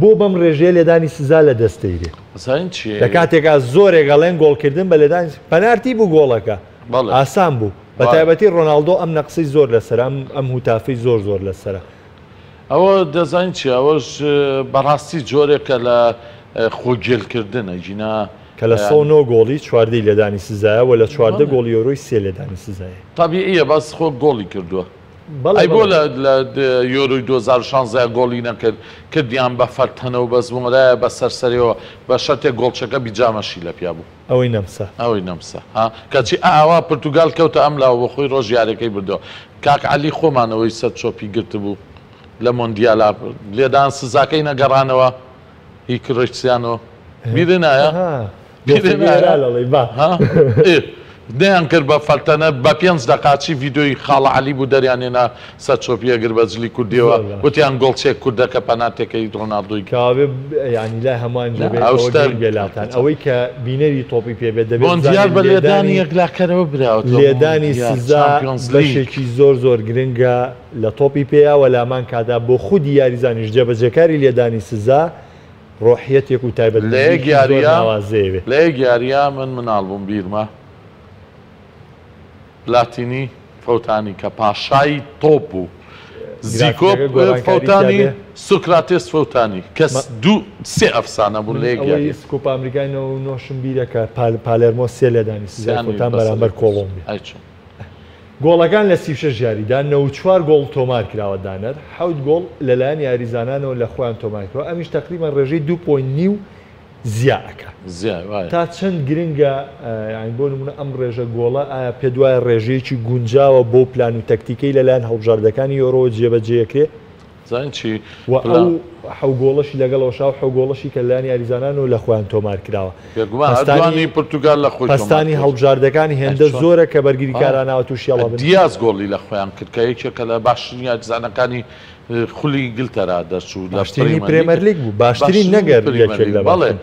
بۆ بەم ڕێژەیە لێدانی سزا لە دەست دەیرێ؟ ئەزانین چیە؟ لە کاتێکا زۆرێک ئەڵێن گۆڵکردن بە لێدانی پەنارتی بوو گۆڵەکە بەڵێ ئاسان بوو. بە تایبەتی ڕۆناڵدۆ ئەم نەقسەی زۆر لەسەرە، ئەم هوتافەی زۆر زۆر لەسەرە. ئەوە دەزانی چیە ئەوەش بەڕاستی جۆرێکە لە خۆ گێل کردن ئەگینا. کە لە 109 گۆڵی 14 ی لێدانی سزایە و لە 14 گۆڵی یۆرۆی سێ لێدانی سزایە. تەبیعیە بەس خۆ گۆڵی کردووە. ئەی بۆ لە یۆرۆی 2016 گۆڵی نەکرد کردیان بە فەرتەنە و بەس مۆرایە بە سەر سەرێوە بە شەرتێک گۆڵچەکە بیجامەشی لە پیا بوو. ئەوەی نەمسا. ئەوەی نەمسا ها کەچی ئاوا پرتوگال کەوتە ئەم لاوە بۆ خۆی ڕۆژ یاریەکەی بردەوە کاک عەلی خۆمان ئەوەی سەر چۆپی گرتبوو لە مۆندیالا لێدان سزاکەی نەگەڕانەوە هی کڕیستیانۆ بیرت نایە بیرت نایە ها ئێ نەیان کرد بە فەلتەنە بە پێنج دەقا چی ڤیدۆی خاڵە عەلی بوو دەریان هێنا سەر چۆپی ئەگر بە جلی کوردیەوە وتیان گۆڵچێک کوردەکە پەناتێکەی ڕۆناڵدۆی کەوابێ یانی لای هەمووان جێ بێت ئەوە گرنگ بێ لاتان ئەوەی کە بینەری تۆپی پێ بێت دەبێت مۆندیال بزانێت بە لێدانی لێدانی یەکلاکەرەوە براوەتەوە لێدانی مۆندیال سزا چامپیۆنز لیگ. بەشێکی زۆر زۆر گرنگە لە تۆپی پێیا وە لامان کادا بۆ خودی یاریزانیش جێبەجێکاری لێدانی سزا ڕۆحیەتێک و لە یەک تایبەتمەندیەکی زۆر یارییا ناوازەیە بێ. لە یەک یارییا من مناڵ بووم بیرمە پلاتینی فەوتانی کە پاشای تۆپ بوو زیکۆ گرافیکەکە گۆڕانکاری تیا فەوتانی بێ. سوکراتێس فەوتانی کە دوو سێ ئەفسانە بوون من لە یەک ئەوەی یارییا. کۆپا ئەمریکای 99 شم بیرە کە پالێرمۆ سێ لێدانی سزای سیانی فەوتان بەسەر بەرامبەر کۆڵۆمبیا. ئەی چۆن. گۆڵەکان لە 36 یاریدا 94 گۆڵ تۆمار کراوە دانەر حەوت گۆڵ لەلایەن یاریزانانەوە لە خۆیان تۆمار کراوە ئەمیش تەقریبەن ڕێژەی دوو point نیو زیا ئەکا. زیا وایە. تا چەند گرنگە یانی بۆ نمونە ئەم ڕێژە گۆڵە ئایا پێت وایە ڕێژەیەکی گونجاوە بۆ پلان و تەکتیکەی لەلایەن هەڵبژاردەکانی یۆرۆوە جێبەجێ ئەکرێ؟ زانی چی و ئەو حەو گۆڵەشی لەگەڵ ئەوشا و حەو گۆڵەشی کە لەلایەن یاریزانانەوە لە خۆیان تۆمار کراوە. بێگومان هەر پەستانی دوانی پرتوگال لە خۆی تۆمار پەستانی کرد. هەڵبژاردەکان ئەی هێندە چۆن؟ زۆرە کە بەرگریکارانەوە تووشی هەڵە بن. دیاز گۆڵی لە خۆیان کرد کە یەکێکە لە باشترین یاریزانەکانی خولی ئینگلتەرا دەرچوو لە باشترینی پرێمەر لیگ. پرێمەرلیگ بوو، باشترین باشترینی نەگەر پرێمەر یەکێک لیگ لە بەڵێ باشترین.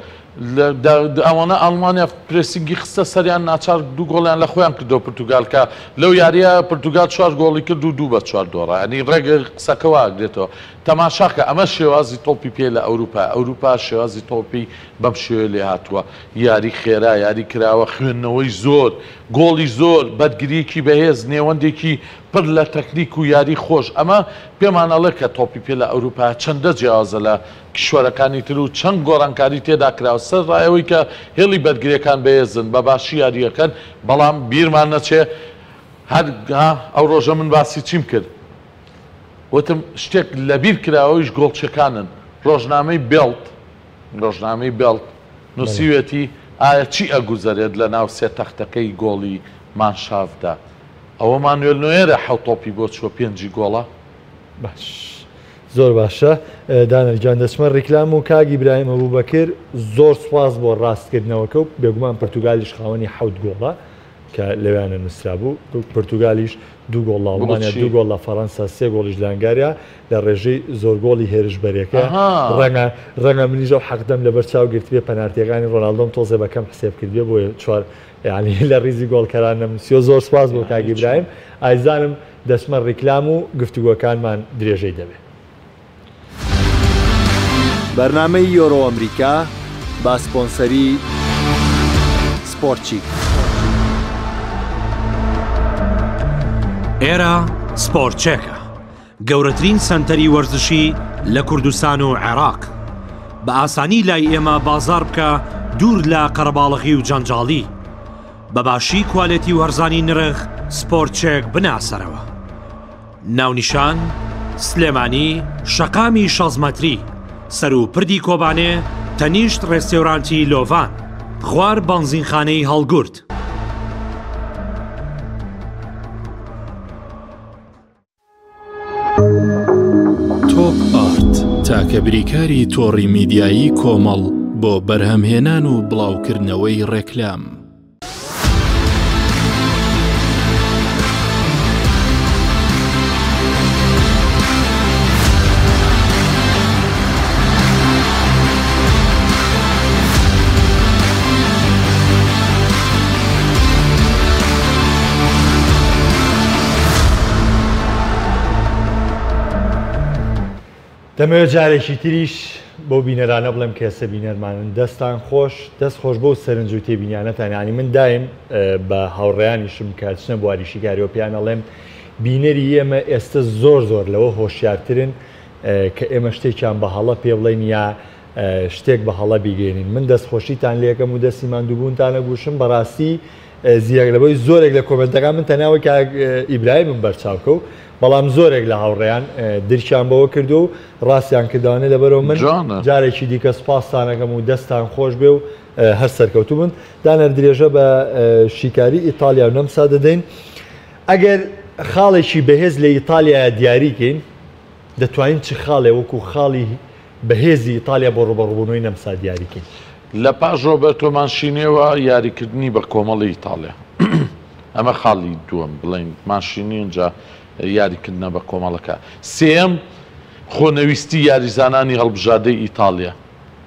ئەوانە ئەڵمانیا پرێسینگی خستە سەریان ناچار دوو گۆڵیان لە خۆیان کردەوە پرتوگال کە لەو یاریە پرتوگال چوار گۆڵی کرد و دوو بە چوار دۆڕا ینی ڕێک قسەکە وا ئەگرێتەوە تەماشاکە ئەمە شێوازی تۆپی پێ لە ئەوروپا ئەوروپا شێوازی تۆپی بەم شێوەیە لێ هاتووە یاری خێرا یاری کراوە خوێندنەوەی زۆر گۆڵی زۆر بەرگریەکی بەهێز نێوەندێکی پڕ لە تەکنیک و یاری خۆش ئەمە پێمان ئەڵێ کە تۆپی پێ لە ئەوروپا چەندە جیاوازە لە کیشوەرەکانی تر و چەند گۆڕانکاری تێدا کراوە، سەرەڕای ئەوەی کە هێڵی بەرگرییەکان بەهێزن، بە باشی یارییەکەن، بەڵام بیرمان نەچێ هەر ها ئەو ڕۆژە من باسی چیم کرد؟ وتم شتێک لەبیر کراوە ئەویش گۆڵچیەکانن، ڕۆژنامەی بێڵد ڕۆژنامەی بێڵد نووسیوێتی ئایا چی ئەگوزەرێت لە ناو سێ تەختەکەی گۆڵی مانشافدا؟ ئەوە مانوێل نۆیەرە حەوت تۆپی بۆ چووە پێنجی گۆڵە. باش زۆر باشە دانەر گیان دەچمە ڕیکلام و کاک ئیبراهیم ئەبوبەکر زۆر سوپاس بۆ ڕاستکردنەوەکە و بێگومان پرتوگالیش خاوەنی حەوت گۆڵە کە لەویانە نووسرابوو پرتوگالیش دوو گۆڵ لە ئەڵمانیا دوو گۆڵ لە فەڕەنسا سێ گۆڵیش لە هەنگاریا لە ڕێژەی زۆر گۆڵی هێرشبەرەکە ڕەنگە ڕەنگە منیش ئەو حەقدەم لەبەر چاو گرتبێ پەنارتیەکانی ڕۆناڵدۆم تۆزێ بە کەم حسێب کردبێ بۆیە چوار یعنی لە ڕیزی گۆڵکەران نەمنووسیوە زۆر سوپاس بۆ کاک ئیبراهیم ئایزانم دەچمە ڕیکلام و گفتوگۆکانمان درێژەی دەبێ. بەرنامەی یۆرۆ ئەمریکا بە سپۆنسەری سپۆرتچیک. ئێرە سپۆرتچێکە، گەورەترین سەنتەری وەرزشی لە کوردستان و عێراق. بە ئاسانی لای ئێمە بازاڕ بکە دوور لە قەرەباڵغی و جەنجاڵی. بە باشی کوالێتی و هەرزانی نرخ سپۆرت چێک بناسەرەوە. ناونیشان، سلێمانی، شەقامی شەست مەتری، سەروو پردی کۆبانێ، تەنیشت ڕێستێورانتی لۆڤان، خوار بەنزینخانەی هەڵگورد. تۆپ ئارت تاکە بریکاری تۆڕی میدیایی کۆمەڵ بۆ بەرهەمهێنان و بڵاوکردنەوەی ڕێکلام. دەمەوێت جارێکی تریش بەو بینەرانە بڵێم کە ئێستا بینەرمانن دەستان خۆش دەست خۆش بەو سەرنج و تێبینیانەتان یانی من دایم بە هاوڕێیانیشم کە چنە بواری شیکاریەوە پێیان ئەڵێم بینەری ئێمە ئێستا زۆر زۆر لەوە هۆشیارترن کە ئێمە شتێکیان بە هەڵە پێ بڵێین یا شتێک بە هەڵە بیگەێنین من دەست خۆشیتان لێکەم و دەستی ماندووبوونتان ئەگوشم بەڕاستی زیرەک لەبەوەی زۆرێک لە کۆمێنتەکان من تەنیا وەک کاک ئیبراهیمم بەرچاو کەوت بەڵام زۆرێک لە هاوڕێیان درکیان بەوە کردو و ڕاستیان کردوانێ لەبەرەوە من جارێکی دیکە سوپاستانەکەم و دەستان خۆش بێ و هەر سەرکەوتوو بن دانەر درێژە بە شیکاری ئیتالیا و نەمسا دەدەین ئەگەر خاڵێکی بەهێز لە ئیتالیایا دیاریکەین دەتوانین چ خاڵێ وەکو خاڵی بەهێزی ئیتالیا بۆ ڕوبەڕوبوونەوەی نەمسا دیاریکەین؟ لە پاش ڕۆبەرتۆ مانشینیەوە یاریکردنی بە کۆمەڵی ئیتاڵیا ئەمە خاڵی دووەم بڵێین مانشینی ئینجا یاریکردنە بە کۆمەڵەکە سێیەم خۆنەویستی یاریزانانی هەڵبژاردەی ئیتاڵیا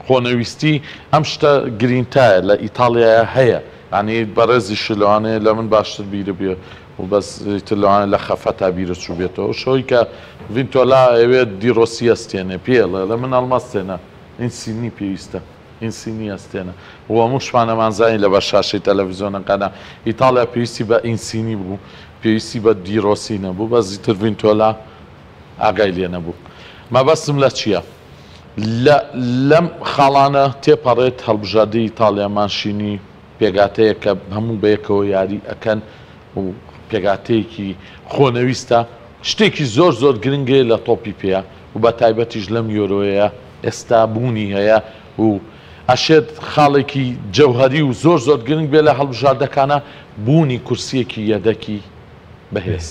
خۆنەویستی ئەم شتە گرینتایە لە ئیتاڵیایا هەیە یانی بەڕێزیش لەوانەیە لە من باشتر بیرە بێ و بەس ئیتر لەوانەیە لە خەفەتا بیرە چووبێتەوە شەوەی کە ڤینتۆلا ئەیەوێت دیڕۆسی ئەستێنێ پێی ئەڵێ ئەڵێ من هەڵمەستێنە ئینسینی پێویستە ئینسینی ئەستێنە و هەمووشمان ئەمانزانی لەبەر شاشەی تەلەڤیزیۆنەکانا ئیتاڵیا پێویستی بە ئینسینی بوو پێویستی بە دیڕۆسی نەبوو بەس ئیتر ڤینتۆلا ئاگای لێ نەبوو مەبەستم لە چییە لە لەم خاڵانە تێپەڕێت هەڵبژاردەی ئیتاڵیا مانشینی پێکهاتەیەک کە هەموو بەیەکەوە یاری ئەکەن و پێکهاتەیەکی خۆنەویستە شتێکی زۆر زۆر گرنگەیە لە تۆپی پێ و بە تایبەتیش لەم یۆرۆیە ئێستا بوونی هەیە و ئەشێت خاڵێکی جەوهەری و زۆر زۆر گرنگ بێ لە هەڵبژاردەکانە بوونی کورسیەکی یەدەکی بەهێز.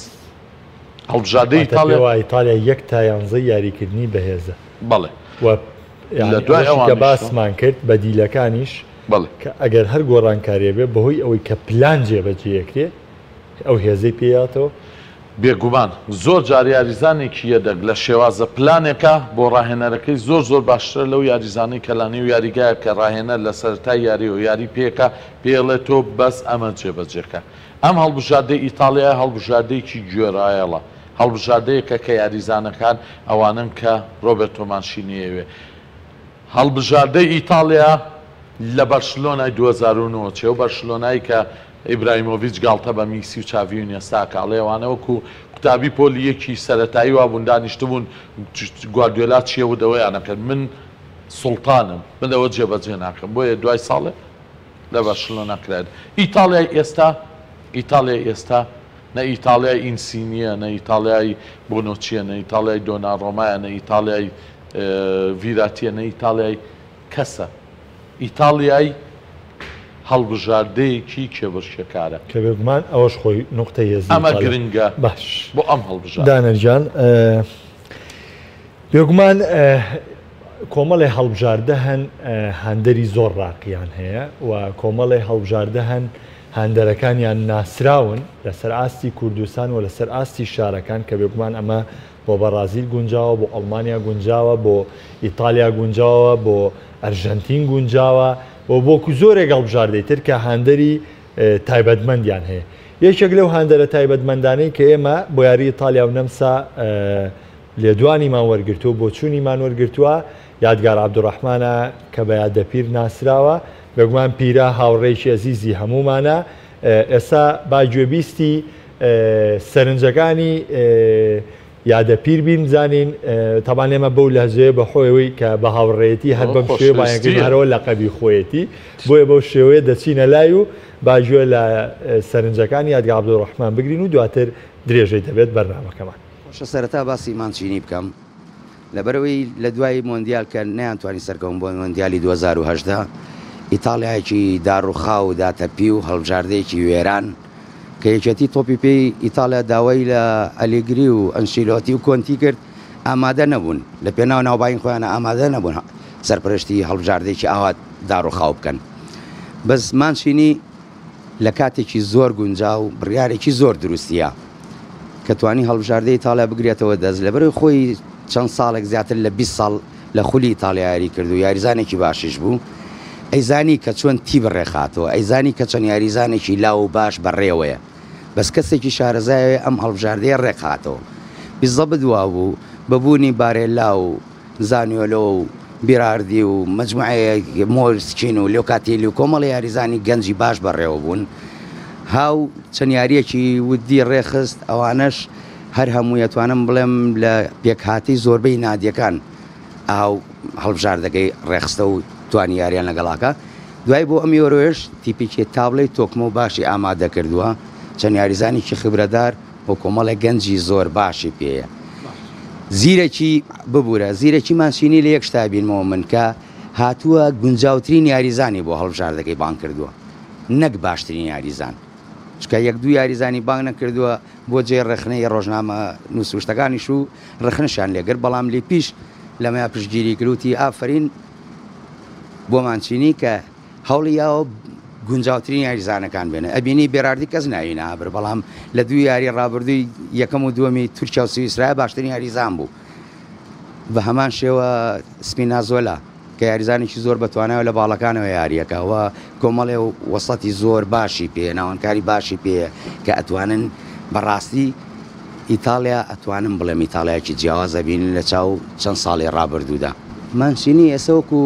هەڵبژاردەی واتە ئیتاڵیا. پێوە ئیتاڵیا یەک تا یانزەی یاریکردنی بەهێزە. بەڵێ. و لە یانی دوای ئەوەشی کە ئەوانیشەوە. باسمان کرد بەدیلەکانیش بەڵێ. کە ئەگەر هەر گۆڕانکاریە بێ بەهۆی ئەوەی کە پلان جێبەجێ ئەکرێ ئەو هێزەی پێ یاتەوە. بێگومان زۆر جار یاریزانێکی یەدەگ لە شێوازە پلانێکا بۆ ڕاهێنەرەکەی زۆر زۆر باشترە لەو یاریزانەی کە لە نێو یاریگایە کە ڕاهێنەر لە سەرەتای یاریەوە یاری پێکا پێی ئەڵێ تۆ بەس ئەمە جێبەجێ کە. ئەم هەڵبژاردەی ئیتاڵیایە هەڵبژاردەیەکی گوێڕایەڵە، هەڵبژاردەیەکە کە یاریزانەکان ئەوانەن کە رۆبێرتۆ مانشینی ئەیەوێ. هەڵبژاردەی ئیتاڵیا لە بەرشلۆنای 2009 چێ، ئەو بەرشلۆنای کە ئیبراهیمۆڤیچ گاڵتە بە میسی و چاڤی و ئینێستا ئەکا، ئەڵێ ئەوانە وەکو قوتابی پۆلی یەکی سەرەتایی وابوون دانیشتبوون گواردیۆلا چییە وت ئەوەیان ئەکرد، من سوڵتانم، من ئەوە جێبەجێ ناکەم، بۆیە دوای ساڵێ لە بەرشلۆنە کرایت. ئیتاڵیای ئێستا، ئیتاڵیای ئێستا نە ئیتاڵیای ئینسینییە، نە ئیتاڵیای بۆنۆچییە، نە ئیتاڵیای دۆنارۆمایە، نە ئیتاڵیای ڤیراتییە، نە ئیتاڵیای کەسە. ئیتاڵیای هەڵبژاردەیەکی کێبڕکێکارە. کە بێگومان ئەوەش خۆی نوقتەی هێزی ئەمە ئیتاڵیا. گرنگە باش بۆ ئەم هەڵبژاردە. دانەر گیان، بێگومان کۆمەڵێ هەڵبژاردە هەن هاندەری زۆر ڕاقیان هەیە و کۆمەڵێ هەڵبژاردە هەن هاندەرەکانیان ناسراون لەسەر ئاستی کوردستان و لەسەر ئاستی شارەکان کە بێگومان ئەمە بۆ بەڕازیل گونجاوە بۆ ئەڵمانیا گونجاوە بۆ ئیتالیا گونجاوە بۆ ئەرژەنتین گونجاوە و بۆ زۆرێک هەڵبژاردەی تر کە هاندەری تایبەتمەندیان هەیە یەکێک لەو هاندەرە تایبەتمەندانەی کە ئێمە بۆ یاری ئیتالیا و نەمسا لێدوانیمان وەرگرتووە، بۆچوونیمان وەرگرتووە، یادگار عەبدولڕەحمانە کە بە یادەپیر ناسراوە، بێگومان پیرە هاوڕێیەکی ئەزیزی هەموومانە، ئێستا با گوێبیستی سەرنجەکانی یادەپیر بین بزانین، تەبان ئێمە بەو لەهجەیە بە خۆیەوەی کە بە هاوڕێیەتی هەر بەم شێوەیە بانگەکەین هەرەوە لەقەبی خۆیەتی، بۆیە بەو شێوەیە دەچینە لای و با گوێ لە سەرنجەکانی یادگار عەبدولڕەحمان بگرین و دواتر درێژەی دەبێت بەرنامەکەمان. خۆشە سەرەتا باسی مانچینی بکەم لەبەرئەوەی لە دوای مۆندیال کە نەیانتوانی سەرکەون بۆ مۆندیالی 2018 ئیتاڵیایەکی داڕوخاو و داتەپی و هەڵبژاردەیەکی وێران کە یەکێتی تۆپی پێی ئیتاڵیا داوای لە ئەلیگری و ئەنشیلۆتی و کۆنتی کرد ئامادە نەبوون لە پێناو ناوبانگی خۆیان ئامادە نەبوون سەرپەرشتی هەڵبژاردەیەکی ئاوا داڕوخاو بکەن بەس مانچینی لە کاتێکی زۆر گونجاو بڕیارێکی زۆر دروستیە کە توانی هەڵبژاردەی ئیتاڵیا بگرێتەوە دەست، لەبەرئەوەی خۆی چەند ساڵێک زیاتر لە 20 ساڵ لە خولی ئیتاڵیا یاری کرد و یاریزانێکی باشیش بوو، ئەیزانی کە چۆن تیپ ڕێکخاتەوە، ئەیزانی کە چەند یاریزانێکی لاو و باش بەڕێوەیە، بەس کەسێکی شارەزایەوەی ئەم هەڵبژاردەیە ڕێکخاتەوە. بیزەبت وابوو بە بوونی بارێلا و زانیۆلۆ و بیراردی و مەجموعەیەک مۆرسکین و لۆکاتیلی و کۆمەڵی یاریزانی گەنجی باش بەڕێوە بوون هاو چەند یاریەکی ودی ڕێخست ئەوانەش هەر هەمووی ئەتوانم بڵێم لە پێکهاتەی زۆربەی نادیەکان ئاو هەڵبژاردەکەی ڕێخستە و توانی یاریان لەگەڵاکە دوای بۆ ئەم یۆرۆیش تیپێکی تابڵێی تۆکمە و باشی ئامادە کردووە چەند یاریزانێکی خبرەدار و کۆمەڵێک گەنجی زۆر باشی پێیە زیرەکی ببورە زیرەکی مانچینی لە یەک شتا بینمەوە من کە هاتووە گونجاوترین یاریزانی بۆ هەڵبژاردەکەی بانگ کردووە نەک باشترین یاریزان چونکە یەک دوو یاریزانی بانگ نەکردووە بۆ جێی ڕەخنەی ڕۆژنامە نووسوشتەکانیش و ڕەخنەشیان لێگرت بەڵام لیپیش لەمەیا پشتگیری کرد وتی ئافەرین بۆ مانچینی کە هەوڵی یاوە گونجاوترین یاریزانەکان بێنێ ئەبینی بێراردی کەس ناوی نابرد بەڵام لە دوو یاری ڕابردووی یەکەم و دووەمی تورکیا و سویسرا باشترین یاریزان بوو بە هەمان شێوە سپینازۆلا کە یاریزانێکی زۆر بەتوانایە لە باڵەکانەوە یاریەکە و کۆمەڵێ وەسەتی زۆر باشی پێ ناوەندکاری باشی پێ کە ئەتوانن بەڕاستی ئیتاڵیا ئەتوانم بڵێم ئیتاڵیایەکی جیاواز ئەبینین لە چاو چەند ساڵی ڕابردوودا. مانچینی ئێستا وەکو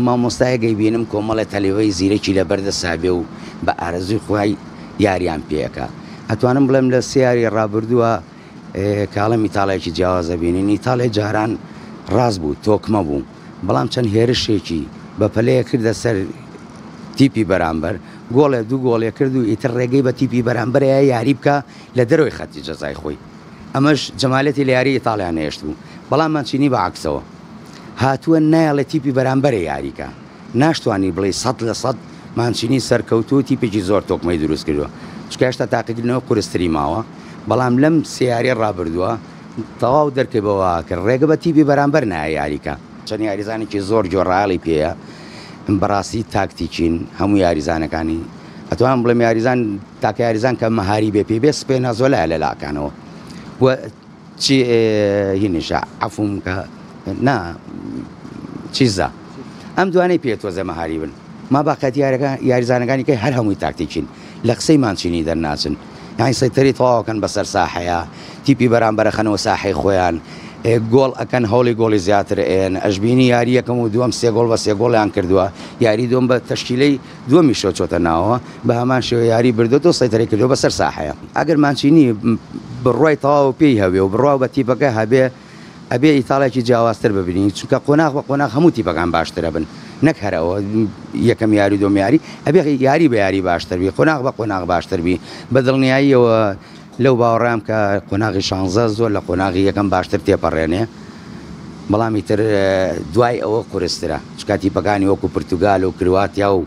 مامۆستایەک ئەیبینم کۆمەڵێ تەلەبەی زیرەکی لەبەر دەستا بێ و بە ئارەزووی خۆی یاریان پێ ئەکا. ئەتوانم بڵێم لە سێ یاری ڕابردووە کە ئەڵێم ئیتاڵیایەکی جیاواز ئەبینین، ئیتاڵیای جاران ڕاست بوو تۆکمە بوو، بەڵام چەند هێرشێکی بە پەلەیە کردە سەر تیپی بەرامبەر، گۆڵێ دوو گۆڵێ کرد و ئیتر ڕێگەی بە تیپی بەرامبەرەیە یاری بکا لە دەرەوەی خەتی جەزای خۆی ئەمەش جەمالێتی لە یاری ئیتاڵیا نەهێشتبوو بەڵام مانچینی بە عەکسەوە هاتووە نایەڵێ تیپی بەرامبەرێ یاریکا ناشتوانی بڵێی 100% مانچینی سەرکەوتوو تیپێکی زۆر تۆکمەی دروست کردووە چونکە هێشتا تاقیکردنەوە قورستری ماوە بەڵام لەم سێ یاریە ڕابردووە تەواو دەرکەی بەوە کرد ڕێگە بە تیپی بەرامبەر نایە یاریکا. چەند یاریزانێکی زۆر گۆڕایەڵی پێیە بەڕاستی تاکتیکین هەموو یاریزانەکانی ئەتوانم بڵێم یاریزان تاکە یاریزان کە مەهاری بێ پێی بێ سپێنازۆلایە لە لاکانەوە و چی هینیشە عەفوم کە نا چیزا ئەم دوانەی پێ تۆزە مەهاری بن ما باقیەتی یارەکە یاریزانەکانی کەی هەر هەمووی تاکتیکین لە قسەی مانچینی دەرناچن یانی سەیتەری تەواوەکەن بەسەر ساحەیە تیپی بەرامبەرە خەنەوە ساحەی خۆیان گۆڵ ئەکەن هەوڵی گۆڵی زیاتر ئێن ئەشبینی یاری یەکەم و دووەم سێ گۆڵ بە سێ گۆڵیان کردووە یاری دووەم بە تەشکیلەی دووەمیشەوە چۆتە ناوەوە بە هەمان شێوە یاری بردۆتەوە سەیتەرەی کردووە بەسەر ساحەیە. ئەگەر مانچینی بڕوای تەواو پێی هەبێ و بڕوا بە تیپەکە هەبێ ئەبێ ئیتاڵیاکی جیاوازتر ببینین چونکە قۆناغ بە قۆناغ هەموو تیپەکان باشتر ئەبن نەک هەر ئەوە یەکەم یاری و دووەم یاری ئەبێ یاری بە یاری باشتر بی قۆناغ بە قۆناغ باشتر بی بە دڵنیاییەوە لەو باوەڕام کە قۆناغی شانزە زۆر لە قۆناغی یەکەم باشتر تێپەڕێنێ بەڵام ئیتر دوای ئەوە قورسترە چونکە تیپەکانی وەکو پرتوگال و کرواتیا و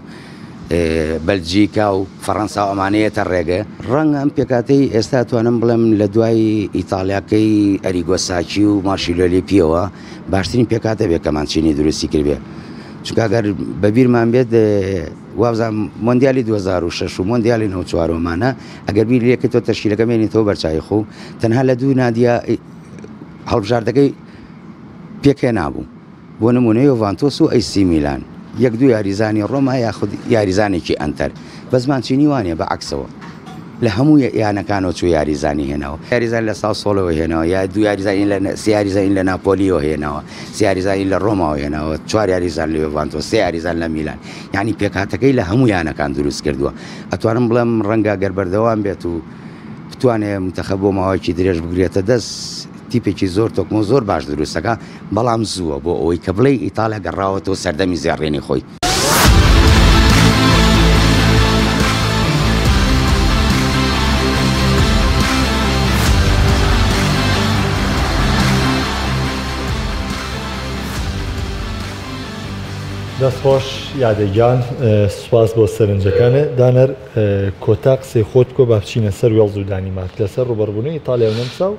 بەلجیکا و فەڕەنسا و ئەمانە یەتە ڕێگە. ڕەنگە ئەم پێکهاتەی ئێستا توانم بڵێم لە دوای ئیتاڵیاکەی ئەریگۆ ساکی و مارشیلۆ لیپیەوە باشترین پێکهاتە بێ کە مانچینی دروستی کردبێ چونکە گەر بەبیرمان بێت وابزانم مۆندیالی 2006 و مۆندیالی 94 ئەمانە ئەگەر بیر لێکەیتەوە تەشکیلەکە بێنیتەوە بەرچاوی خۆ تەنها لە دوو نادیە هەڵبژاردەکەی پێکهێنابوو بۆ نمونە یۆڤانتۆس و ئەی سی میلان یەک دوو یاریزانی ڕۆما یاخود یاریزانێکی ئەنتەر بەس مانچینی وانە بە عەکسەوە لە هەموو یانەکانەوە چوو یاریزانی هێناوە یاریزان لە ساسۆڵەوە هێناوە یا دوو یاریزانی لە سێ یاریزانی لە ناپۆلیەوە هێناوە سێ یاریزانی لە ڕۆماوە هێناوە چوار یاریزان لە یۆڤانتۆس سێ یاریزان لە میلان یعنی پێکهاتەکەی لە هەموو یانەکان دروست کردووە ئەتوانم بڵێم ڕەنگە گەر بەردەوام بێت و بتوانێ مونتەخەب بۆ ماوەیەکی درێژ بگرێتە دەست تیپێکی زۆر تۆکمە و زۆر باش دروستەکە بەڵام زووە بۆ ئەوەی کە بڵێی ئیتاڵیا گەڕاوەتەوە سەردەمی زێڕینی خۆی. دەست خۆش یادە گیان سوپاس بۆ سەرنجەکانت دانەر کۆتا قسەی خۆت بکە با بچینە سەر وێڵز و دانیمارک لەسەر ڕوبەڕبوونەوەی ئیتالیا و نەمسا و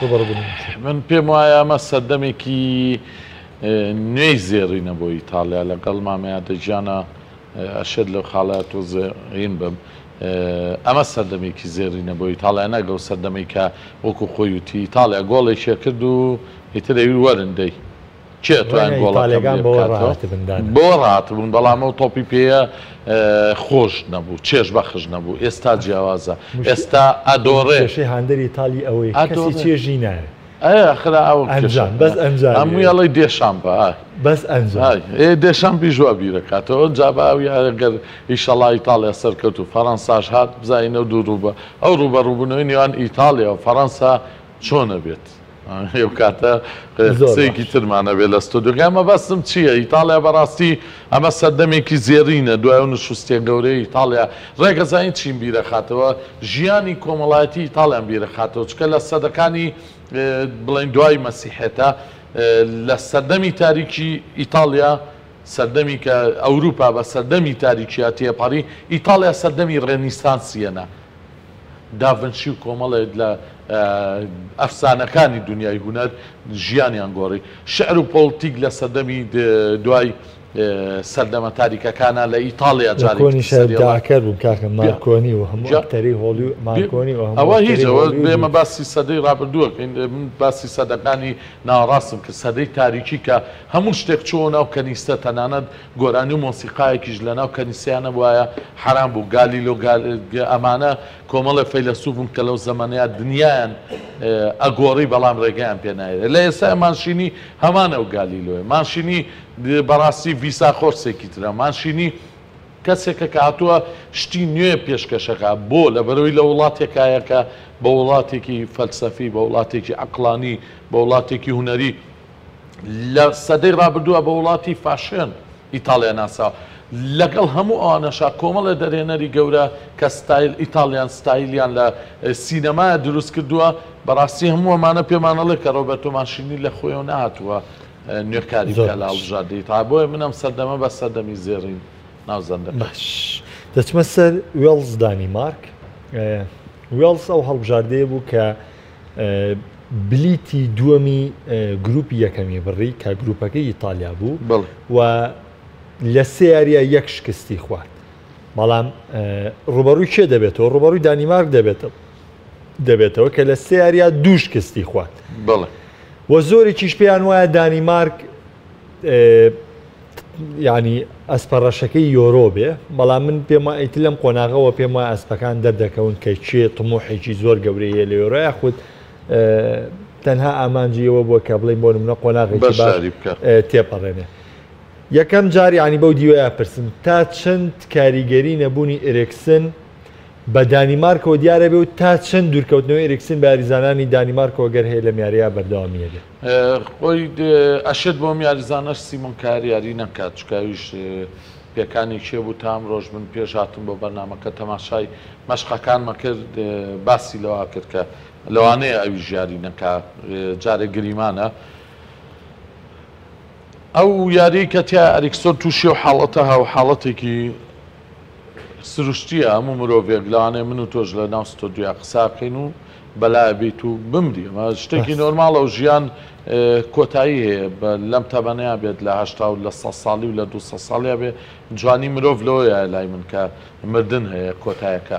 ڕوبەڕبوونەوەی من پێم وایە ئەمە سەردەمێکی نوێی زێڕینە بۆ ئیتاڵیا لەگەڵ مامە یادە گیانە ئەشێت لەو خاڵە تۆزێ هین بم ئەمە سەردەمێکی زێڕینە بۆ ئیتاڵیا نەک ئەو سەردەمەی کە وەکو خۆی وتی ئیتاڵیا گۆڵێکی کرد و ئیتر ئەوی وەرن دەی کێ ئەتوانێت ڕەنگە گۆڵەکەم ئیتالیەکان لێ بەوە بکاتەوە؟ ڕاهاتبن دانە. بەوە ڕاهاتبوون بەڵام ئەو تۆپی پێیە خۆش نەبوو چێژ بەخش نەبوو ئێستا جیاوازە مشکل ئێستا ئەدۆڕێ کێشەی هاندەری ئیتالی ئەوەیە کەسی ئەدۆڕێ چێژی ناوێ ئەی ئاخر ئەوە ئەنجام کێشەکە بەس ئەنجامی هەمووی ئەوێ. ئەڵێی دێشامپە ئای. بەس ئەنجام. ئێ دێشامپیش وا بیرەکاتەوە جا با ئەو یارە گەر ئیشەڵا ئیتاڵیا سەرکەوت و فەرەنساش هات بزانین ئەو دوو ڕووبە ئەو ڕووبەڕووبوونەوەی نێوان ئیتاڵیا و فەرەنسا چۆن ئەبێت. ئەو کاتە قسەیەکی ترمان ئەبێت لە ستۆدیۆکە. مەبەستم چییە؟ ئیتاڵیا بەڕاستی ئەمە سەردەمێکی زێڕینە دوای ئەو نشوستیە گەورەی ئیتاڵیا. ڕێک ئەزانی چیم بیرەخاتەوە؟ ژیانی کۆمەڵایەتی ئیتاڵیام بیرەخاتەوە چونکە لە سەدەکانی بڵێین دوای مەسیحێتە لە سەردەمی تاریکی ئیتاڵیا سەردەمی کە ئەوروپا بە سەردەمی تاریکیا تێپەڕی ئیتاڵیا سەردەمی ڕێنیسانسیەنە داڤنشی و کۆمەڵێک لە ئەفسانەکانی دونیای هونەر ژیانیان گۆڕی. شیعر و پۆڵتیک لە سەردەمی دوای سەردەمە تاریکەکانا لە ئیتاڵیا لە جارێکی تر کۆنیشا سەری هەڵا. داکەر بوون کاکە مارکۆنی و هەموو ئەکتەری هۆڵیو مارکۆنی و هەموو ئەوە هیچ ئەکتەری ئەوە هۆڵیود ئێمە و. باسی سەدەی ڕابردوو ئەکەین من باسی سەدەکانی ناوەڕاستم کرد سەدەی تاریکی کە هەموو شتێک چۆوە ناو کەنیسە تەنانەت گۆرانی و مۆسیقایەکیش لە ناو کەنیسەیا نەبوایە حەرام بوو گالیلۆ ئەمانە کۆمەڵێ فەیلەسوف بوون کە لەو زەمەنەیا دنیایان ئەگۆڕی بەڵام ڕێگەیان پێ نایرێ لە ئێستایا مانشینی هەمان ئەو گالیلۆیە مانشینی بەڕاستی ڤیسا خۆرسێکی ترە مانشینی کەسێکە کە هاتووە شتی نوێ پێشکەشەکا بۆ لەبەرەوەی لە وڵاتێکایە کە بە وڵاتێکی فەلسەفی بە وڵاتێکی عەقڵانی بە وڵاتێکی هونەری لە سەدەی ڕابردووە بە وڵاتی فاشێن ئیتاڵیا ناسراوە. لەگەڵ هەموو ئەوانەشا کۆمەڵێ دەرهێنەری گەورە کە ستایل ئیتاڵیان ستایلیان لە سینەمایا دروست کردووە، بەڕاستی هەموو ئەمانە پێمان ئەڵێ کە ڕۆبەرتۆ مانشینی لە خۆیەوە نەهاتووە نوێکاری زۆر بکا لە باش. هەڵبژاردەی ئیتاڵیا، بۆیە من ئەم سەردەمە بە سەردەمی زێڕین ناوزەند دەکەم. باش دەچمە سەر وێڵز دانیمارک. وێڵز ئەو هەڵبژاردەیە بوو کە بلیتی دووەمی گروپی یەکەمی بڕی کە گروپەکەی ئیتالیا بوو و لە سێ یاریە یەک شکستی خوارد بەڵام ڕوبەڕووی کێ دەبێتەوە ڕوبەڕووی دانیمارک دەبێتەوە دەبێتەوە کە لە سێ یاریە دوو شکستی خوارد بەڵێ و زۆرێکیش پێیان وایە دانیمارک یانی ئەسپە ڕەشەکەی یۆرۆ بێ بەڵام من پێم وایە ئیتر لەم قۆناغەوە پێم وایە ئەسپەکان دەردەکەون کە کێ طموحێکی زۆر گەورەی هەیە لە یۆرۆ یاخود تەنها ئامانجی ئەوە بووە کە بڵێین بۆ نمونە قۆناغێکی باش بەشداری بکە. تێپەڕێنێ یەکەم جار یانی بەو دیوەیە پرسم تا چەند کاریگەری نەبوونی ئێرێکسن بە دانیمارکەوە دیارە بێ و تا چەند دوورکەوتنەوەی ئێریکسن بە یاریزانانی دانیمارکەوە گەر هەیە لەم یارییە بەردەوامی هەبێ؟ خۆی ئەشێت بۆم یاریزانەش سیمۆن کار یاری نەکات چونکە ئەویش پێکانی کێ بوو تا ئەمڕۆش من پێش هاتم بۆ بەرنامەکە تەماشای مەشقەکانمە کرد باسی لەوە کرد کە لەوانەیە ئەویش یاری نەکا جارێک گریمانە ئەو یاری کە تیا ئەریکسۆن تووشی و حاڵەتە هاو حاڵەتێکی سروشتیە هەموو مرۆڤێک لەوانەیە من و تۆش لە ناو ستۆدیۆیا قسە بکەین و بەلایە بیت و بمری ئەمە شتێکی نۆرماڵە و ژیان کۆتایی هەیە بە لەم تەمەنەیا بێت لە هەشتا و لە سە ساڵی و لە دو سە ساڵیا بێ جوانی مرۆڤ لەوەیە لای من کە مردن هەیە کۆتایەکە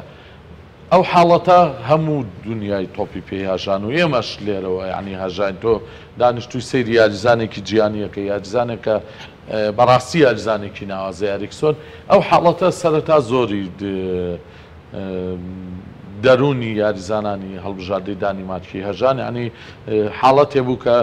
ئەو حاڵەتە هەموو دونیای تۆپی پێی هەژان و ئێمەش لێرەوە یانی هەژاین تۆ دانیشتووی سەیری یاریزانێکی جیهانی ئەکەی یاریزانێک کە بەڕاستی یاریزانێکی ناوازەیە ئەریکسۆن ئەو حاڵەتە سەرەتا زۆری دەروونی یاریزانانی هەڵبژاردەی دانیمارکی هەژان یانی حاڵەتێ بوو کە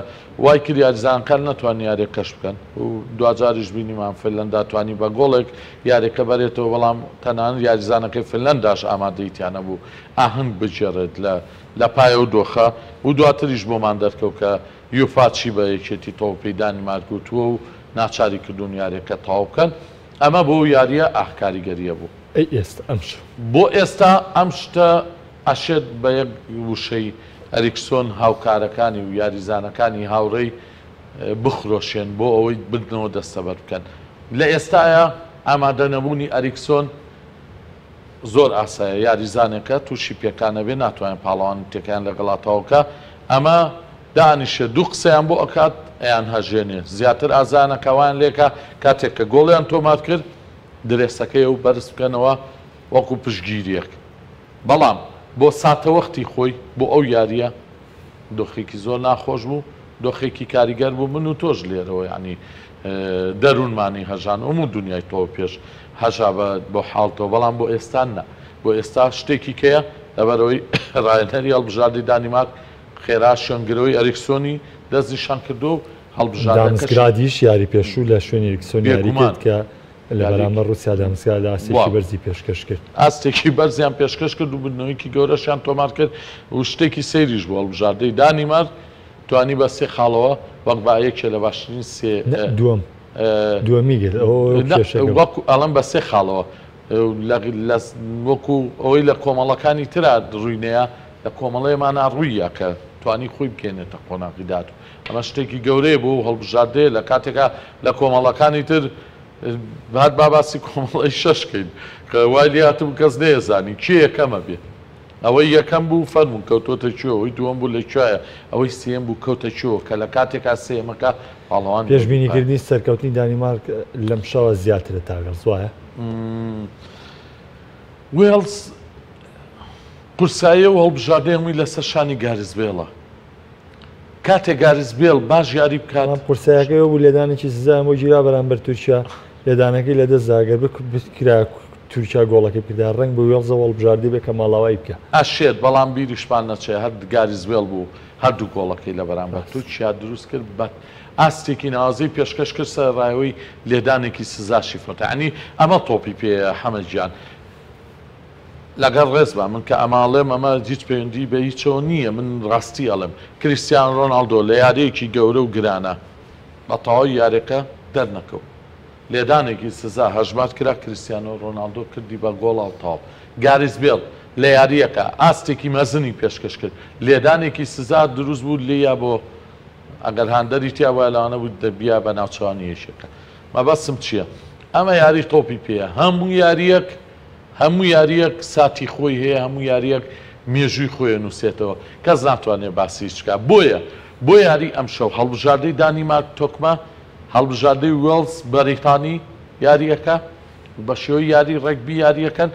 وای کرد یاریزانەکان نەتوان یاریەک کەش بکەن و دواجاریش بینیمان فنلەندا توانی بە گۆڵێک یاریەکە بەرێتەوە، بەڵام تەنانەت یاریزانەکەی فنلەنداش ئامادەیی تیا نەبوو ئاهەنگ بگێڕێت لە لە پای ئەو دۆخە و دواتریش بۆمان دەرکەوت کە یوفا چی بە یەکێتی تۆپی دانیمارک وتووە و ناچاری کردوون یاریەکە تەواو بکەن، ئەمە بۆ یاریە ئاه کاریگەریە بوو. ئەی ئێستا ئەم شەو؟ بۆ ئێستا ئەم شتە ئەشێت بە یەک وشەی ئەریکسۆن هاوکارەکانی و یاریزانەکانی هاوڕێی بخرۆشێن بۆ ئەوەی بردنەوە دەستەبەر بکەن. لە ئێستایا ئامادە نەبوونی ئەریکسۆن زۆر ئاسایە، یاریزانێکە تووشی پێکان ئەبێ ناتوانێت پاڵەوانێتیەکەیان لەگەڵا تەواو بکا، ئەمە دانیشێ دوو قسەیان بۆ ئەکات ئەیان هەژێنێ زیاتر ئازایان ئەکا وایان لێکا کاتێک کە گۆڵیان تۆمار کرد درێسەکەی ئەو بەرز بکەنەوە وەکو پشتگیریەک. بەڵام بۆ ساتەوەختی خۆی بۆ ئەو یارییە دۆخێکی زۆر ناخۆش بوو، دۆخێکی کاریگەر بوو، من و تۆش لێرەوە یانی دەروونمانی هەژان و هەموو دونیای تۆ پێش هەژا بە بۆ حاڵتەوە، بەڵام بۆ ئێستا نا، بۆ ئێستا شتێکی کەیە لەبەرئەوەی راهێنەری هەڵبژاردەی دانیمارک خێرا شوێنگرەوەی ئەریکسۆنی دەستنیشان کردووە و. هەڵبژاردەکەشی. دامسگرادیش یاری پێشوو لە شوێنی ئیریکسۆن یاری بێگومان کرد کە لە یاری بەرامبەر ڕووسیا دامسگراد وا ئاستێکی بەرزی پێشکەش کرد. ئاستێکی بەرزیان پێشکەش کرد و بردنەوەیەکی گەورەشیان تۆمار کرد و شتێکی سەیریش بوو هەڵبژاردەی دانیمارک توانی بە سێ خاڵەوە وەک با یەکێ لە باشترین سێ نە دووەم دووەمی گرت ئەوە ئەو نا کێشەکە بوو. وەکو ئەڵێم بە سێ خاڵەوە لە لە وەکو ئەوەی لە کۆمەڵەکانی ترا ڕووی نەیا لە کۆمەڵەیەمانا ڕووی یا کە توانی خۆی بگەێنێتە قۆناغی داهاتوو ئەمە شتێکی گەورەیە بۆ ئەو هەڵبژاردەیە لە کاتێکا لە کۆمەڵەکانی تر هەر با باسی کۆمەڵەی شەش کەین کە وای لێهاتبوو کەس نەیەزانی کێ یەکەمە بێ ئەوەی یەکەم بوو فەرموون کەوتۆتە کوێ ئەوەی دووەم بوو لە کوێیە ئەوەی سێیەم بوو کەوتە کوێوە کە لە کاتێکا سێیەمەکە پاڵەوانی ئەوروپایە. پێشبینیکردنی سەرکەوتنی دانیمارک لەم شەوە زیاترە تا وێڵز وایە؟ وێڵز قورسایی ئەو هەڵبژاردەی هەمووی لەسەر شانی گاریس بێڵە. کاتێ گاریس بێڵ باش یاری بکات. بەڵام قورسایەکەی ئەوە بوو لێدانێکی سزایان بۆ گیرا بەرامبەر تورکیا، لێدانەکەی لەدەستدا، گەر بکرا تورکیا گۆڵەکەی بکردایە رەنگ بە وێڵزەوە هەڵبژاردەی بێ کە ماڵاوایی بکا. ئەشێت، بەڵام بیریشمان نەچێ هەر گاریس بێڵ بوو هەردوو گۆڵەکەی لە بەرامبەر تورکیا دروست کرد، بە ئاستێکی ناوازەی پێشکەش کرد سەرەڕای ئەوەی لێدانێکی سزاشی فرۆت. یانی ئەمە تۆپی پێیە حەمە گیان. لەگەڵ ڕێزما من کە ئەمە ئەڵێم ئەمە هیچ پەیوەندی بە هیچەوە نییە من ڕاستی ئەڵێم کریستیانۆ ڕۆناڵدۆ لە یارییەکی گەورە و گرانە بە تەواوی یاریەکە دەرنەکەوت لێدانێکی سزا هەژمار کرا کریستیانۆ ڕۆناڵدۆ کردی بە گۆڵا و تەواو گاریس بێڵ لە یارییەکە ئاستێکی مەزنی پێشکەش کرد لێدانێکی سزا دروست بوو لێیا بۆ ئەگەر هاندەری تیا بوایە لەوانە بوو دەبیا بە ناوچەوانی یەکێکە مەبەستم چییە ئەمە یاری تۆپی پێیە هەموو یارییەک هەموو یارییەک ساتی خۆی هەیە، هەموو یارییەک مێژووی خۆی ئەنووسێتەوە، کەس ناتوانێت باسی هیچ بکات، بۆیە بۆ یاریی ئەمشەو هەڵبژاردەی دانیمارک تۆکمە، هەڵبژاردەی وێڵز بەریتانی یارییەکە بە شێوەی یاری ڕێگبی یارییەکەن،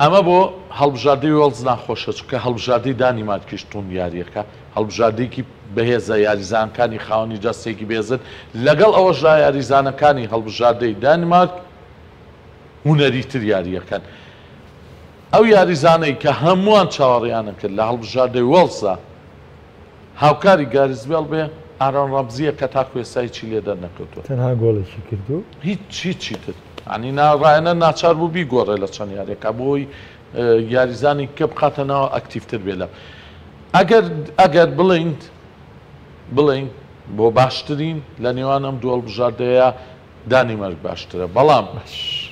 ئەمە بۆ هەڵبژاردەی وێڵز ناخۆشە، چونکە هەڵبژاردەی دانیمارکیش توند یارییەکە، هەڵبژاردەیەکی بەهێزە، یاریزانەکانی خاوەنی جەستەیەکی بەهێزن، لەگەڵ ئەوەشدا یاریزانەکانی هەڵبژاردەی دانیمارک هونەری تر یارییەکەن. ئەو یاریزانەی کە هەمووان چاوەڕێیان ئەکرد لە هەڵبژاردەی وێڵزدا هاوکاری گاریس بێڵ بێ، ئارۆن ڕامزییە کە تاکو ئێستا هیچی لێ دەرنەکەوتووە. تەنها گۆڵێکی کردوو. هیچ هیچی تر. یانی نا ڕاهێنەر ناچار بوو بیگۆڕێ لە چەند یارییەکا بۆ ئەوەی یاریزانی کە بخاتە ناوە ئەکتیڤتر بێ لە ئەگەر ئەگەر بڵێین بڵێین بۆ باشترین لە نێوان ئەم دوو هەڵبژاردەیە دانیمارک باشترە بەڵام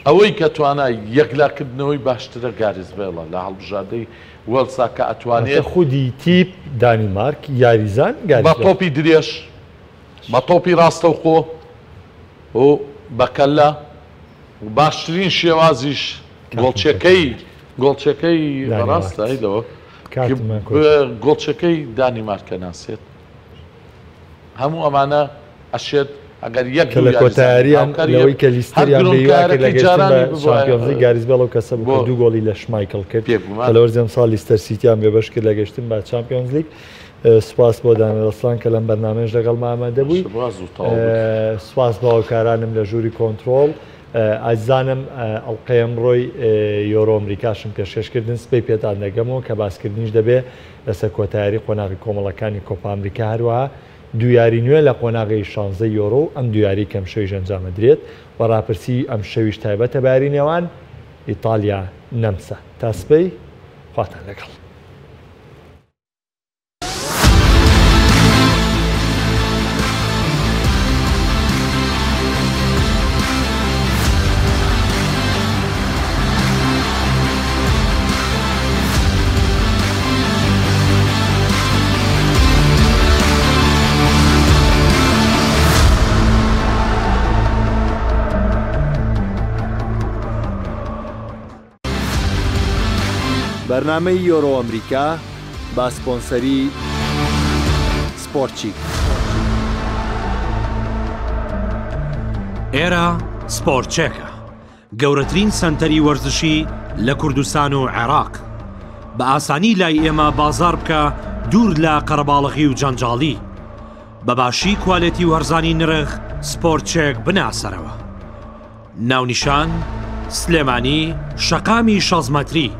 ئەوەی کە توانای یەکلاکردنەوەی باشترە گاریس بێڵە لە هەڵبژاردەی وێڵسا کە ئەتوانێت. واتە خودی تیپ دانیمارک یاریزان گاریس بە بێڵ. تۆپی درێژ، بە تۆپی ڕاستەوخۆ و بە کەللە و باشترین شێوازیش گۆڵچەکەی گۆڵچەکەی بەڕاستە لەوە گۆڵچەکەی دانیمارکە ناسێت. هەموو ئەمانە ئەشێت ئەگەر یەک کە لە کۆتا یارییان لەوەی کە لیستەریان بێ کرد لە گەیشتن بە چامپیۆنزلیگ گاریس بێڵ ئەو کەسە بوو کە دوو گۆڵی لە شمایکڵ کرد کە لە وەرزی ئەمساڵ لیستەر سیتیان بێبەش کرد لە گەیشتن بە چامپیۆنزلیگ سوپاس بۆ دانە دەسڵان کە لەم بەرنامەیەش لەگەڵما ئامادە بووی سوپاس بۆ هاوکارانم لە ژووری کۆنترۆڵ ئازیزانم ئەڵقەی ئەمڕۆی یۆرۆ ئەمریکاشم پێشکەش کردن سبەی پێتان دەگەمەوە کە باسکردنیش دەبێ لەسەر کۆتا یاری قۆناغی کۆمەڵەکانی کۆپا ئەمریکا هەروەها دوو یاری نوێ لە قۆناغی شانزەی یۆرۆ و ئەم دوو یاری کە ئەمشەویش ئەنجامەدرێت و راپرسی ئەمشەویش تایبەتە بە یاری نێوان ئیتالیا نەمسا تا سبەی خواتان لەگەڵ. بەرنامەی یۆرۆ ئەمریکا بە سپۆنسەری سپۆرتچیک. ئێرە سپۆرتچێکە. گەورەترین سەنتەری وەرزشی لە کوردستان و عێراق. بە ئاسانی لای ئێمە بازاڕ بکە دوور لە قەرەباڵغی و جەنجاڵی. بە باشی کوالێتی و هەرزانی نرخ سپۆرت چێک بناسەرەوە. ناونیشان، سلێمانی، شەقامی شەست مەتری،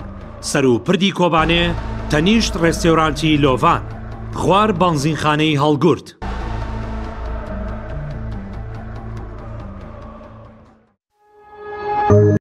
سەروو پردی کۆبانێ، تەنیشت ڕێستێورانتی لۆڤان، خوار بەنزینخانەی هەڵگورد.